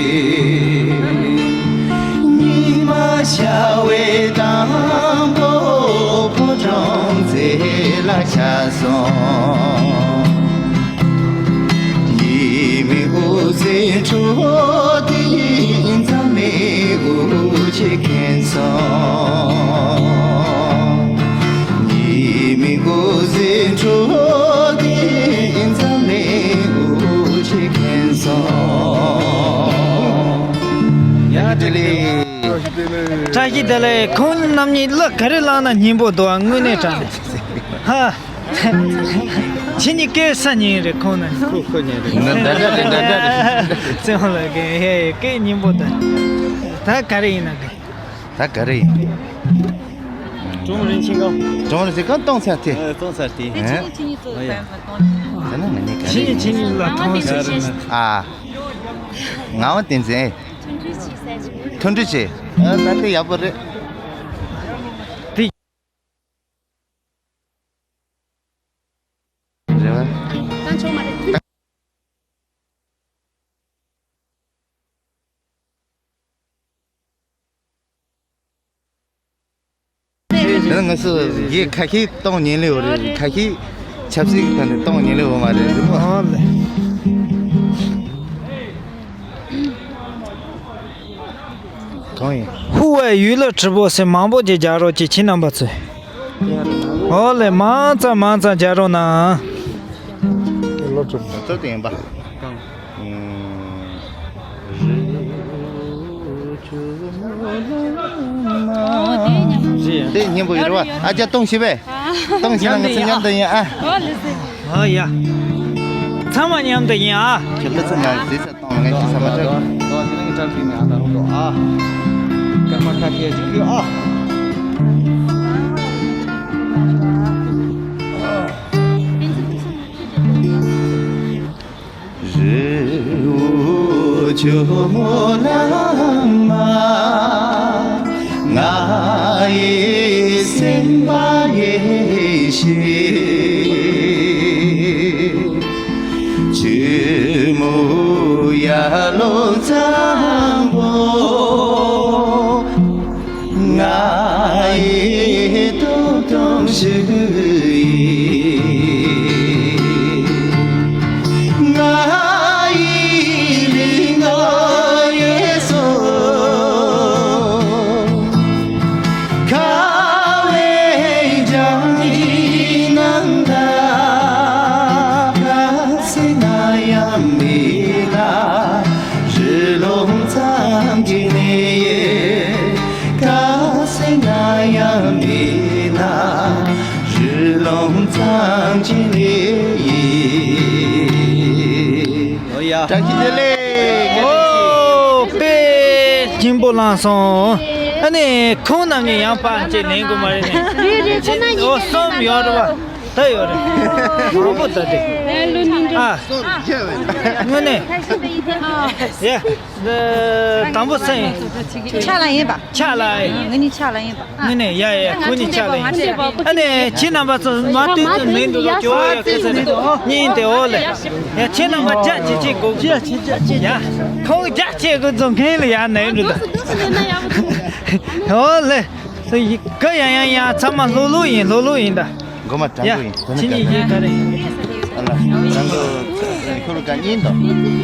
ཉི་མ་ཤར་བའི་དང་པོ་ཕོ་བྲང་རྩེ་ལ་ཆགས་སོང་། ཉི་མའི་འོད་ཟེར་འཕྲོ་དེ་ཡིས་འཛམ་གླིང་འོད་ཆེ་ཁེངས་སོང་། ཉི་མའི་འོད་ཟེར་འཕྲོ་དེ་ཡིས་འཛམ་གླིང་འོད་ཆེ་ཁེངས་སོང་། ཡ་བཀྲ་ཤིས་བདེ་ལེགས། བཀྲ་ཤིས་བདེ་ལེགས། ཁོང་རྣམ་གཉིས་གླུ་ག་རེ་བླངས་ན་སྙན་པོ་འདུག་ཨ། དངོས་གནས་དྲང་གནས། ཧ། ཁྱེད་གཉིས་སྐད་ས་ཉན་རེད་ཁོང་ན། ཁོ་ཁོ་ཉན་རེད། འདྲ་འདྲ་རེད། འདྲ་འདྲ་རེད། བཙན་དབང་ལགས་ཀྱི་ཧེ་སྐད་སྙན་པོ་ད། ད་ག་རེ་ཡིན་ན་གི། ད་ག་རེ་ཡིན། ཀྲུང་རིན་ཆེན་ཀང་། ཀྲུང་རིན་ཆེན་ཀང་གཏོང་ཚར་ཏེ། ཨ། གཏོང་ཚར་ཏེ། ཨ། ད་ན་ང་གཉིས་ག་རེ་ཡིན། ཁྱེད་གཉིས་ཁྱེད་གཉིས་ལ་མཐོང་ཟེར་ན། ཨ། ངག་དབང་བསྟན་འཛིན། མཐུན་སྒྲིལ་བྱེད། ཨ། ད་དེ་ཡག་པོ་རེད། དེ། རེད་བ། ད་ཆོག་མ་རེད། ད་ང་ཚོ་ཡི་ཁ་ཤས་གཏོང་ཉན་ལེ་ཡོད་རེད། ཁ་ཤས་ཆབ་སྲིད་ཐོག་ནས་གཏོང་ཉན་ལེ་ཡོད་མ་རེད། རེད་མོ། ཨ་ལེ། གང་ཡིན། ཧུ་ཝེ་ཡུས་ལི་ཁྲི་པོ་ཟེར་མང་པོ་ཅིག་རྒྱག་རོགས་ཀྱིས་ཁྱེད་རྣམ་པ་ཚོས། ཨོ་ལེ། མང་ཙམ་མང་ཙམ་རྒྱག་རོགས་གནང་། ལོ་གྲུབ་ད་ཚོད་དེ་ཡིན་པ། གང་། ཨུམ། ཨོ་དེ་སྙན་པོ། དེ་སྙན་པོ་ཡོད་རེད་བ། ཨ་ཅག་གཏོང་ཤེས་པས། གཏོང་ཤེས་ན་ང་ཚོ་མཉམ་དུ་ཡིན་ཨ། ཨོ་ལེ་སེ། ཨོ་ཡ། ཚང་མ་མཉམ་དུ་ཡིན་ཨ། ཁྱེད་ལ་ཚང་མ་རྩིས་ས། ང་ཅི་ས་མ་ཆག་རི་བོ་ཇོ་མོ་གླང་མ་ང་ཡི་སེམས་པ་ཡེ་ཤེས། ཆུ་མོ་ཡར་ལོངས་གཙང་པོ། ང་ཡི་སྟོབས་དང་ཤུགས་ཡིས། ང་ཡི་ལུས་ངག་ཡིད་གསུམ་ཁ་བའི། བཀྲ་ཤིས་བདེ་ལེགས། ཨོ། དཔེ་སྙིང་པོ་བླངས་སོང་། ཨ་ནི་ཁོང་རྣམ་གཉིས་ཡང་ཕར་ཅིག་ལེན་དགོས་མ་རེད་ནི། རེད་རེད། ཁོ་རྣམ་གཉིས། ཨོ། གསུམ་ཡོད་རེད་བ། ད་ཡོད་རེད། མང་པོ་ད་དེ། ཨ། དངོས་གནས། ཡ། དང་པོ་སེང་། ཕྱག་ལ་ཡིན་པ། ཕྱག་ལ་ཡིན། ང་གཉིས་ཕྱག་ལ་ཡིན་པ། ནི་ནི། ཡ་ཡ། ཁོ་གཉིས་ཕྱག་ལ་ཡིན། ཨ་ནི་ཁྱེད་རྣམ་པ་ཚོ་མ་ཏོག་ཙམ་མིང་འདུག་ལ་ཇོ་ཡ་ཁ་ས་ནི་གཉིས་དེ། འོ་ལེ། ཡ། ཁྱེད་རྣམ་པ་རྒྱ་ཆེ་ཆེ་གོ། ཡ། ཁོང་རྒྱ་ཆེ་གོ་ཚོ་ངན་ལ་ཡ་ནས་འགྲོ་ད། འོ་ལེ། ག་ཡ་ཡ་ཡ། ཚང་མ་ལྷོ་ལྷོ་ཡིན། ལྷོ་ལྷོ་ཡིན་ད། མགོ་མ་དྲང་པོ་ཡིན། ཁྱེད་གཉིས་ཡིན་ག་རེ་ཡིན། ཨ་ལ། དྲང་པོ། ཁོ་རུ་ག་གཉིས་དང་།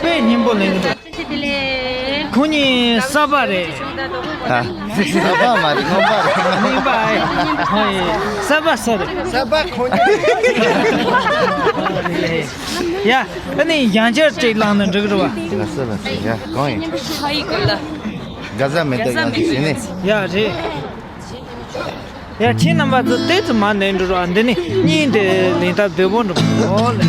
དཔེ་སྙིང་པོ་ལེན་གི་འདུག། ཁོ་གཉིས་གསར་པ་རེད། ཨ། གསར་པ་མ་རེད། རྙིང་པ་རེད། རྙིང་པ་ཨེ། ཧོ་ཡེ། གསར་པ་སུ་རེད། གསར་པ་ཁོ་གཉིས་རེད། ཡ། ཨ་ནི་ཡང་བསྐྱར་ཅིག་བླངས་ན་འགྲིག་རེད་བ། ང་གསར་པ་རེད། ཡ། གང་ཡིན། ག་ཟ་མེ་ཏོག་ཡང་ཅིག་ཟེར་ནས། ཡ་རེད། ཡ། ཁྱེད་རྣམ་པ་ཚོ་ཏོག་ཙམ་མར་ནས་འགྲོ་རོགས། འདི་ནི་གཉིས་དེ་ལེན་ཐབས་བདེ་པོ་འགྲོ། འོ་ལེ།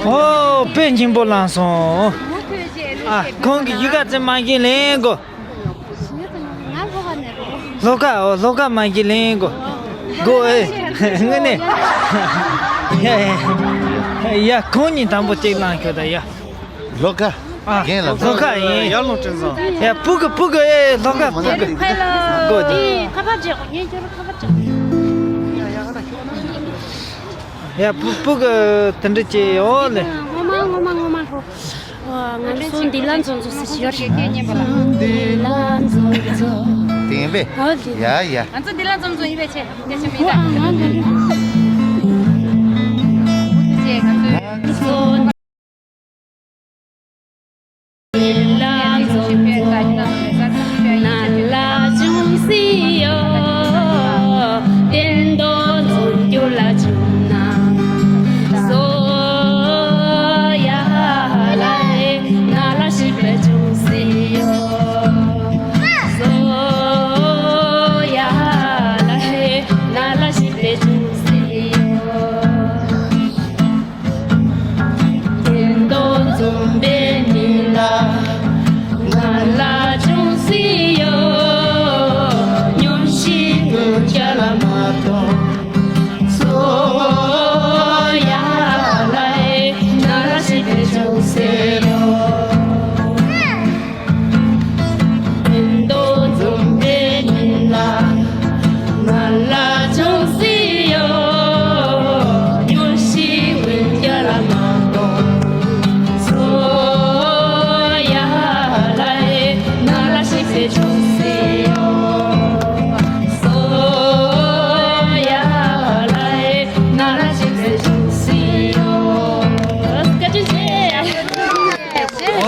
ཨོ། དཔེ་སྙིང་པོ་བླངས་སོང་། ཨ། ཁོང་གིས་གཞིས་ཀ་རྩེ་མ་གཞི་ལེན་དགོས། ལྷོ་ཁ། ཨོ། ལྷོ་ཁ་མ་གཞི་ལེན་དགོས། དགོས་ཨེ། དངོས་གནས། ཡ་ཡ། ཡ། ཁོང་གཉིས་དང་པོ་གཅིག་བླངས་ཤོག་ད་ཡ། ལྷོ་ཁ། ཨ། རྒན་ལ། ལྷོ་ཁ་ཡིན། ཡར་ལུང་དྲན་བཟང་། ཡ། སྤུ་གུ་སྤུ་གུ། ཨེ། ལྷོ་ཁ་སྤུ་གུ། ཁ་ལ། གོ་དེ། ཁ་པར་བྱེད་དགོས། ངས་ཁྱོད་ལ་ཁ་པར་བྱེད། ཡ། སྤུ་སྤུ་གུ་དེ་འདྲ་བྱེད་ཡོད་ལེ། ངོ་མ་ངོ་མ་ངོ་མ་ལྷོ། ཨ། ང་ཚོ་འདི་ལ་འཛོམས་འཛོམས་སུ་ཞོར། འདི་ལ་འཛོམས་འཛོམས། དེ་ཡིན་པས། ཨོ་དེ། ཡ་ཡ། ང་ཚོ་འདི་ལ་འཛོམས་འཛོམས་ཡིན་པས་ཆེ། སྐད་ཆ་མི་འདུག་ཨ། ང་འདི་ལ། ང་ཚོ།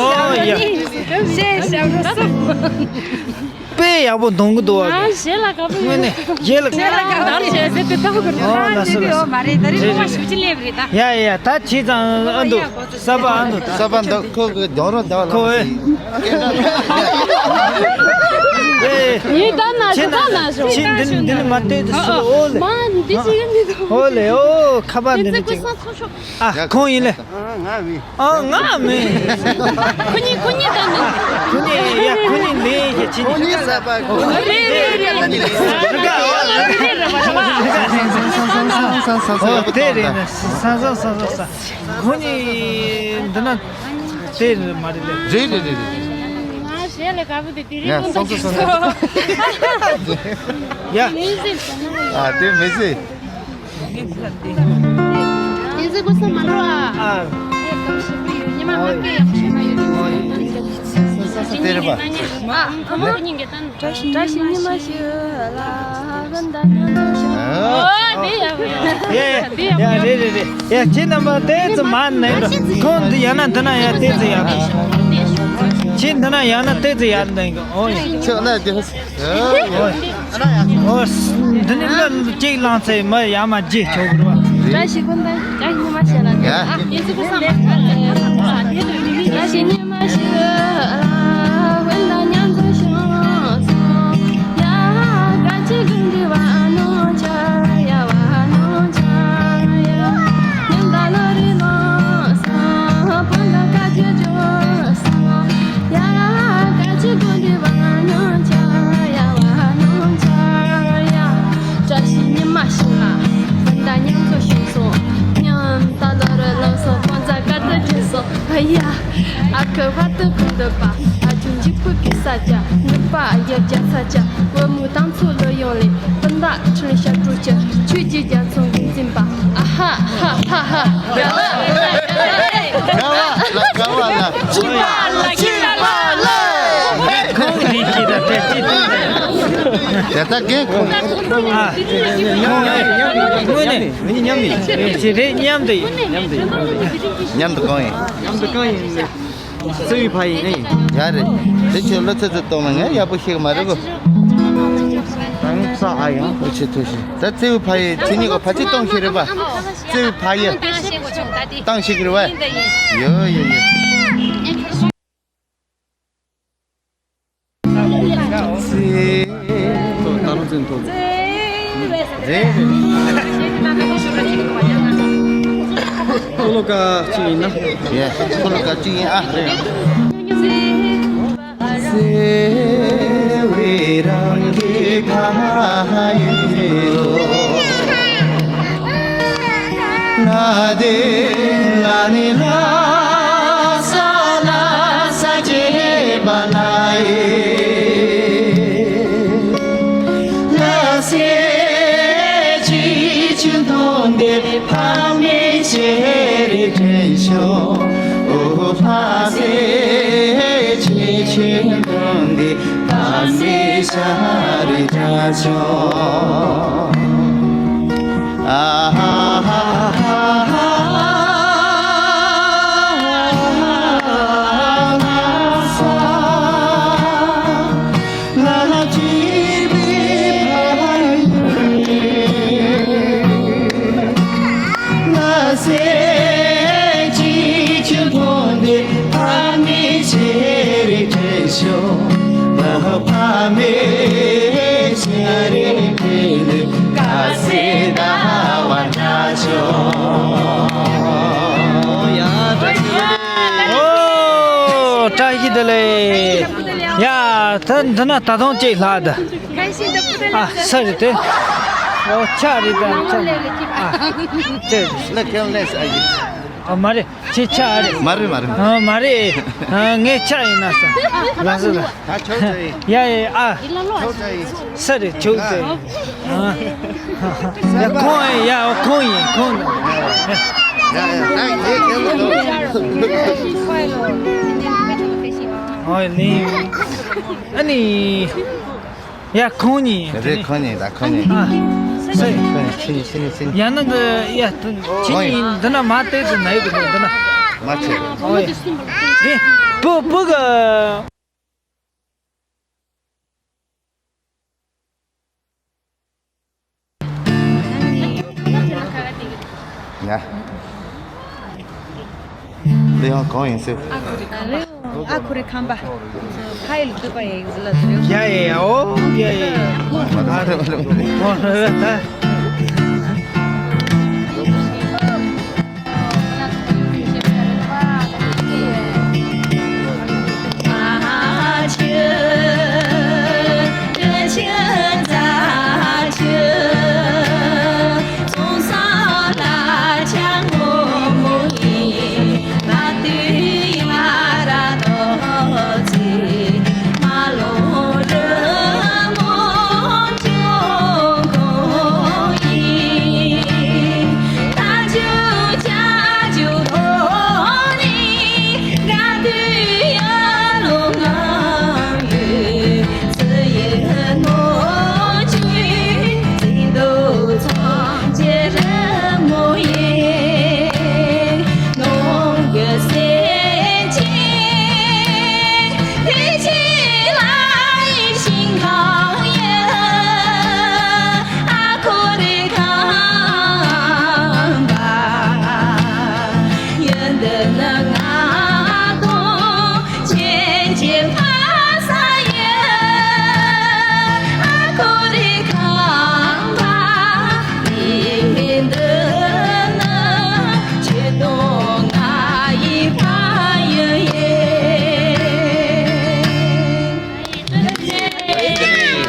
ཨོ་ཡ། དཔེ་ཡག་པོ་འདོན་གི་འདུག་བ། ཨ། གཞས་ལ་དགའ་པོ་ཡོད། དངོས་གནས་གཞས་ལ་དགའ་པོ་ཡོད། ད་རེས་གཞས་ཟེར་དེ་ལྟ་བུ་གི། ཨོ། ལགས་སོ་ལགས་སོ། མ་རེད། ད་རེས་རེད་ངོ་མ་རེད། ཞུ་ཅི་སླེབས་རེད་ད། ཡ་ཡ། ད་ཁྱེད་ཚང་ཨ་འདུག་གསར་པ་ཨ་འདུག་གསར་པ་འདུག་ཁོ་གི་རྒྱང་རོ་འདྲ་བ། ཁོ་ལ་ཨེ། ཡིན། ད་ན་ཞོ། ད་ན་ཞོ། ཁྱེད་འདི་འདི་ནི་མ་བལྟས་དུ་སོ། ཨོ་ལེ། མ་འདི་ཞིག་ཡིན་འདི་དང་། ཨོ་ལེ། ཨོ། ཁ་པར་འདི་ནི་ཅིག་ཨ། ཁོང་ཡིན་ལེ། ཨ། ང་མིན། ཁོ་གཉིས། ཁོ་གཉིས་ད་མིན། ཁོ་གཉིས། ཡ། ཁོ་གཉིས་ལེན་ཞེས་བྱེད་ནི། ཁོ་གཉིས་གསར་པ། ཁོ་གཉིས་ལེན་ལེན་ལེན་ལེན། ཨོ་དེ་རེད་ན། ས་ས་ས་ས་ས། ཁོ་གཉིས་འདི་ན་དེ་རེད་མ་རེད་ལེ། རེད་རེད་རེད་རེད། ང་གཞས་ལ་དགའ་པོ་དེ་དེ་རིང་ཡ། ཀུན་ཏུ་སོང་སོང་སོང་སོང་། ཡ། ཨ། དེ་མི་སྲིད། ཨ། བཀྲ་ཤིས་ཉི་མ་ཞིག་ལ་བུ་འདྲ་མཉམ་དུ་བཞུགས། ཨ། ཡ་ཡ་ཡ། རེད་རེད་རེད། ཡ། ཁྱེད་རྣམ་པ་ཏོག་ཙམ་མར་ནས་ཁོང་འདི་ཡར་ན་འདི་ན་ཡར་ཏོག་ཙམ་ཡར། ཁྱེད་འདི་ན་ཡར་ན་ཏོག་ཙམ་ཡར་འདི། ཨོ་ཡ། ཁྱོད་ན་དེ། ཨོ། འདི་ནི་ལ་གཅིག་བླངས་ཚེ་མ་ཡར་མར་རྗེས་ཆོག་གི་རེད་བ། བཀྲ་ཤིས་ཀུན་ཏུ། བཀྲ་ཤིས་ཉི་མ་ཞིག་ལ། ཡ། བཀྲ་ཤིས་ཉི་མ་ཞིག་ལ། བུ་འདྲ་མཉམ་དུ་བཞུགས་སོང་། ཡ། བཀྲ་ཤིས་ཀུན་ཏུ་བ་ནོ་ཆ་ཡ་བ་ནོ་ཆ་ཡ། ཉམ་ད་ལོ་རི་ལོ་སོང་། བུ་འདྲ་བཀའ་བརྒྱུད་བརྗོད་སོང་། ཡ། བཀྲ་ཤིས་ཀུན་ཏུ་བ་ནོ་ཆ་ཡ་བ་ནོ་ཆ་ཡ། བཀྲ་ཤིས་ཉི་མ་ཞིག་ལ་བུ་འདྲ་མཉམ་དུ་བཞུགས་སོང་། ཉམ་ད་ལོ་རི་ལོ་སོང་། བུ་འདྲ་བཀའ་བརྒྱུད་བརྗོད་སོང་། ཨ་ཡ། ཨ་ཁུ་བ་དུ་ཁུ་འདུག་པ། ཨ་ཅུང་འཇིགས་པོ་གི་ས་ཆ། ནུབ་པ་ཡབ་རྒྱ་ས་ཆ། བུ་མོ་དང་ཚོ་ལོ་ཡོང་ལེ། སྤུན་ཟླ་ཁྲི་ལ་ཤར་གྲོལ་ཕྱིར། ཆོས་ཀྱི་རྒྱ་མཚོ་འགོ་འཛིན་པ། ཨ་ཧ་ཧ་ཧ་ཧ། དགའ་བ་ལ་དགའ་བ་ལ། ཁོང་རིགས་ཀྱི་ད་ཏྲེ་ཏྲེ་ཏྲེ། དེ་ལྟ་རྒན་ཁོང་། ཨ། ཁོང་ཨེ། དངོས་གནས་མཉམ་ཡིན། རེད། མཉམ་དུ་ཡིན། མཉམ་དུ་གང་ཡིན། མཉམ་དུ་གང་ཡིན། བརྩེ་བའི་ཕ་ཡིན། ཨེ། ཡ་རེད། དེ་ཁྱོད་ལོ་ཚོད་ཚོད་གཏོང་ན་ངས་ཡག་པོ་ཤེས་གི་མ་རེད་གོ། ད་ངས་ས་ཨ་ཡང་། ཨོ་ཆེ་ཐུགས་ཤེས། ད་བརྩེ་བའི་ཕ་ཡིན། ཁྱེད་གཉིས་ཀ་ཕ་ཚིག་གཏོང་ཤེས་རེད་པ། བརྩེ་བའི་ཕ་ཡིན། གཏོང་ཤེས་གི་རེད་པ། ཡོ་ཡོ་ཡོ། ད་རུང་བཙན་ཐོབ། རེད། ཁོ་ལོ་ཀ་གཅིག་ཡིན་ན། ཡེ། ཁོ་ལོ་ཀ་གཅིག་ཡིན་ཨ། རེད། ཨོ། བཀྲ་ཤིས་བདེ་ལེགས། ཡ། ད་འདི་ན་ད་དུང་ཅིག་ལྷག་ད། ཨ། ས་རེད་དེ། ཨོ། ཆ་རེད་ད། ཆ་རེད། ཨ། ཅེ། ལ་ཁེམ་ལེས་ཨ་ཡི། ཨ། མ་རེད། ཁྱེད་ཆ་རེད། མ་རེད། མ་རེད། ཨ། མ་རེད། ཨ། ངས་ཆ་ཡིན་ན་ས། ལགས་སོ། ད་ཆོག་ཆོག་ཡིན། ཡ་ཡ། ཨ། ཆོག་ཆོག་ཡིན། ས་རེད། ཆོག་ཆོག་ཡིན། ཨ། ཡ། ཁོང་ཡིན། ཡ། ཁོང་ཡིན། ཁོང་ཡིན། ཡ་ཡ། ད་ངས་ཁྱེད་ལ་ཨོ་ནི། ཨ་ནི། ཡ། ཁོང་གཉིས། རེད། ཁོང་གཉིས་ད། ཁོང་གཉིས། ཨ། སེ། ཁོང་གཉིས། ཁྱེད་གཉིས། ཁྱེད་གཉིས། ཁྱེད་གཉིས། ཡང་ན་འདི། ཡ། ཁྱེད་གཉིས་འདི་ན་མ་བལྟས་ཚེ་ན་ཡོད་གི་འདི་ན། མ་བྱེད། ཨོ་ཡ། དེ་བུ། བུ་གི། ཡ། འདི་ཡང་གང་ཡིན་ཟེར། ཨ་ཁུ་རི་ཁམས་པ། ཁ་ཡིལ་དུ་པ་ཡིག་ཟི་ལ་ཟི་ཡོད། ཡ་ཡ་ཡ། ཨོ་ཡ་ཡ། མ་རེད། མ་རེད། མ་རེད།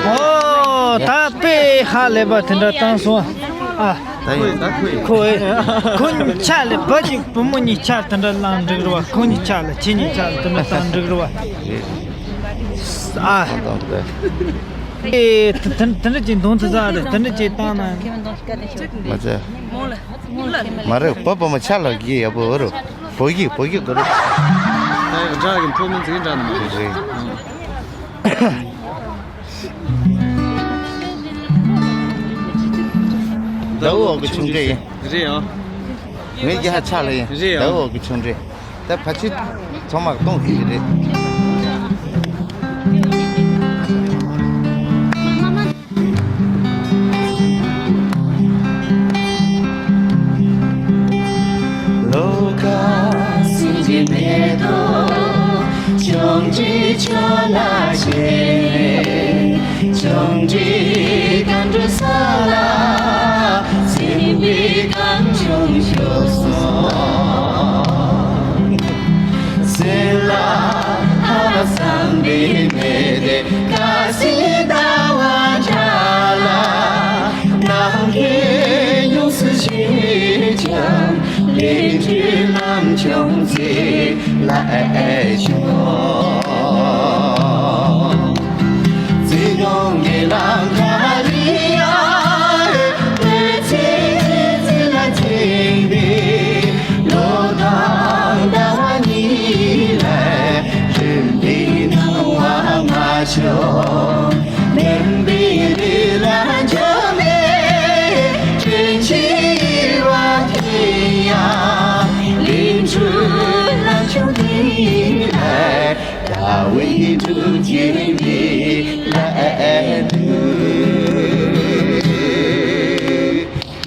ཨོ། ད་དཔེ་ཧ་ལས་པ་དེ་འདྲ་བཏང་སོང་ཨ། ད་ཡིན། ཁོ་ཨེ། ཁོ་གཉིས་ཆ་ལ་བུ་གཅིག་བུ་མོ་གཉིས་ཆ་དེ་འདྲ་བླངས་འགྲིག་རེད་བ། ཁོ་གཉིས་ཆ་ལ་ཁྱེད་གཉིས་ཆ་ལ་དེ་འདྲ་བཏང་འགྲིག་རེད་བ། ཨ། ཨེ། དེ་དེ་འདྲ་ཅིག་འདོན་ཐུབ་ས་རེད། དེ་འདྲ་ཅིག་བཏང་ན། མ་ཚད། མ་རེད། བུ་བུ་མོ་ཆ་ལ་གི་ཡག་པོ་རེད། བུ་གི་བུ་གི་གོ་རེད། ད་ཡག་འདྲ་གི་ཕོ་མིན་ཚིག་འདྲ་ནི་མ་རེད། རེད། ཟླ་འོག་གི་ཆུང་འདྲེ་ཡིན། རེད་ཨ། ངའི་རྒྱ་ཆ་ལ་ཡིན། རེད་ཨ། ཟླ་འོག་གི་ཆུང་འདྲེ། ད་ཕལ་ཆེར་ཚང་མ་གཏོང་ཐུབ་ཀྱི་རེད། ལོ་ཀ་སྲིན་གྱི་མེ་ཏོག་ཆུང་འདྲིས་ཆོས་ལ་ཞེན། ཆུང་འདྲིས་གང་འགྲོ་ས་ལ་སེམས་པའི་གང་བྱུང་ཤོར་སོང་། སེམས་ལ་ཧ་བསམ་པའི་མེ་དེ་དགའ་སའི་ཟླ་བ་འདྲ་ལ། ནམ་མཁའི་ཡོངས་སུ་ཞེས་ཀྱང་ལས་འབྲས་ལམ་ཆུང་ཚེ་ལ་ཨེ་ཤོག། བརྩེ་དུང་གི་ལམ་ཁ་ལ་ཡ་བོད་ཚེ་ཚེ་ལ་ཐིམ་པའི་ལོ་དང་ཟླ་བ་གཉིས་ལ་རིམ་པས་སྣང་བ་མ་ཤོར། མུན་པའི་རི་ལ་འཇོམས་ནས། དྲིན་ཆེན་ཡིད་བ་འཐུལ་ཡང་། ལས་འཕྲོ་ལ་འཇོམས་ནས། དགྲ་བོའི་སྒྲུབ་ཕྱིར་མི་ལ་ནུས།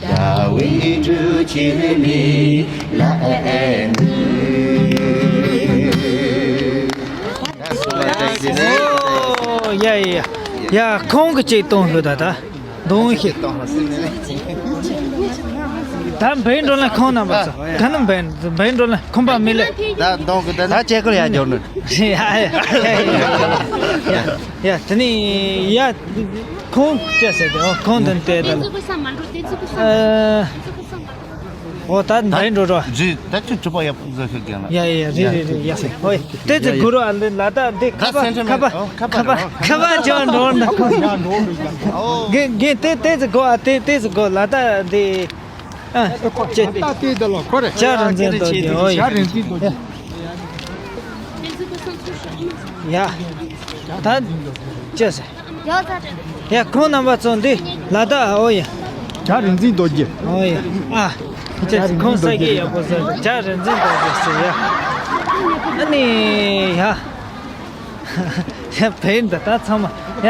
དགྲ་བོའི་སྒྲུབ་ཕྱིར་མི་ལ་ནུས། ཨོ་ཡ་ཡ་ཡ། ཡ་ཁོང་གི་ཅིག་གཏོང་ཤོག་ད་ད་གདོང་ཤིག་ད་འབེན་འགྲོ་ལ་ཁོང་རྣམ་པ་ཚོ་ག་ནམ་འབེན་འབེན་འགྲོ་ལ་ཁོང་པ་མི་ལེ། ད་གདོང་གི་ད་ད་ཅེ་ཀོ་ཡ་འཇོག་ནོ། ཡ་ཡ་ཡ་ཡ། ཡ་དེ་ནི་ཡ་ཁོང་ཅེ་ཟེར་ཏེ་ཨོ་ཁོང་དོན་དེ་ད་ཨོ་ད་འབེན་འགྲོ་རོ། ཇི་ད་ཅི་ཅི་པ་ཡ་ཕུག་ཟ་ཤ་རྒྱང་ལ། ཡ་ཡ་ཡ་རེད་རེད་རེད་ཡ་སེ་ཧོꯏ། དེ་ཚེ་གུ་རུ་ཨ་ལེ་ལ་ད་འདི་ཁ་པ་ཁ་པ་ཁ་པ་ཁ་པ་ཅོ་འགྲོ་འདྲ། གེ་གེ་དེ་དེ་ཚེ་གོ་ཨ་དེ་དེ་ཚེ་གོ་ལ་ད་འདི་ཨ་ཅེ། ད་དེ་ད་ལོ་ཁོ་རེ། བྱ་རིག་འཛིན་རྡོ་རྗེ་ཨོ་ཡ། བྱ་རིག་འཛིན་རྡོ་རྗེ། ཡ་ད་ཅེ་སེ། ཡ་ཁོང་རྣམ་པ་ཚོ་འདི་ལ་ད་ཨོ་ཡ། བྱ་རིག་འཛིན་རྡོ་རྗེ། ཨོ་ཡ་ཨ། ཅེ་སེ་ཁོང་ས་གི་ཡག་པོ་ཟེར་བྱ་རིག་འཛིན་རྡོ་རྗེ་ཟེར་ཡ། ཨ་ནི་ཡ། ཡ་བེད་འདི་ད་ཚང་མ།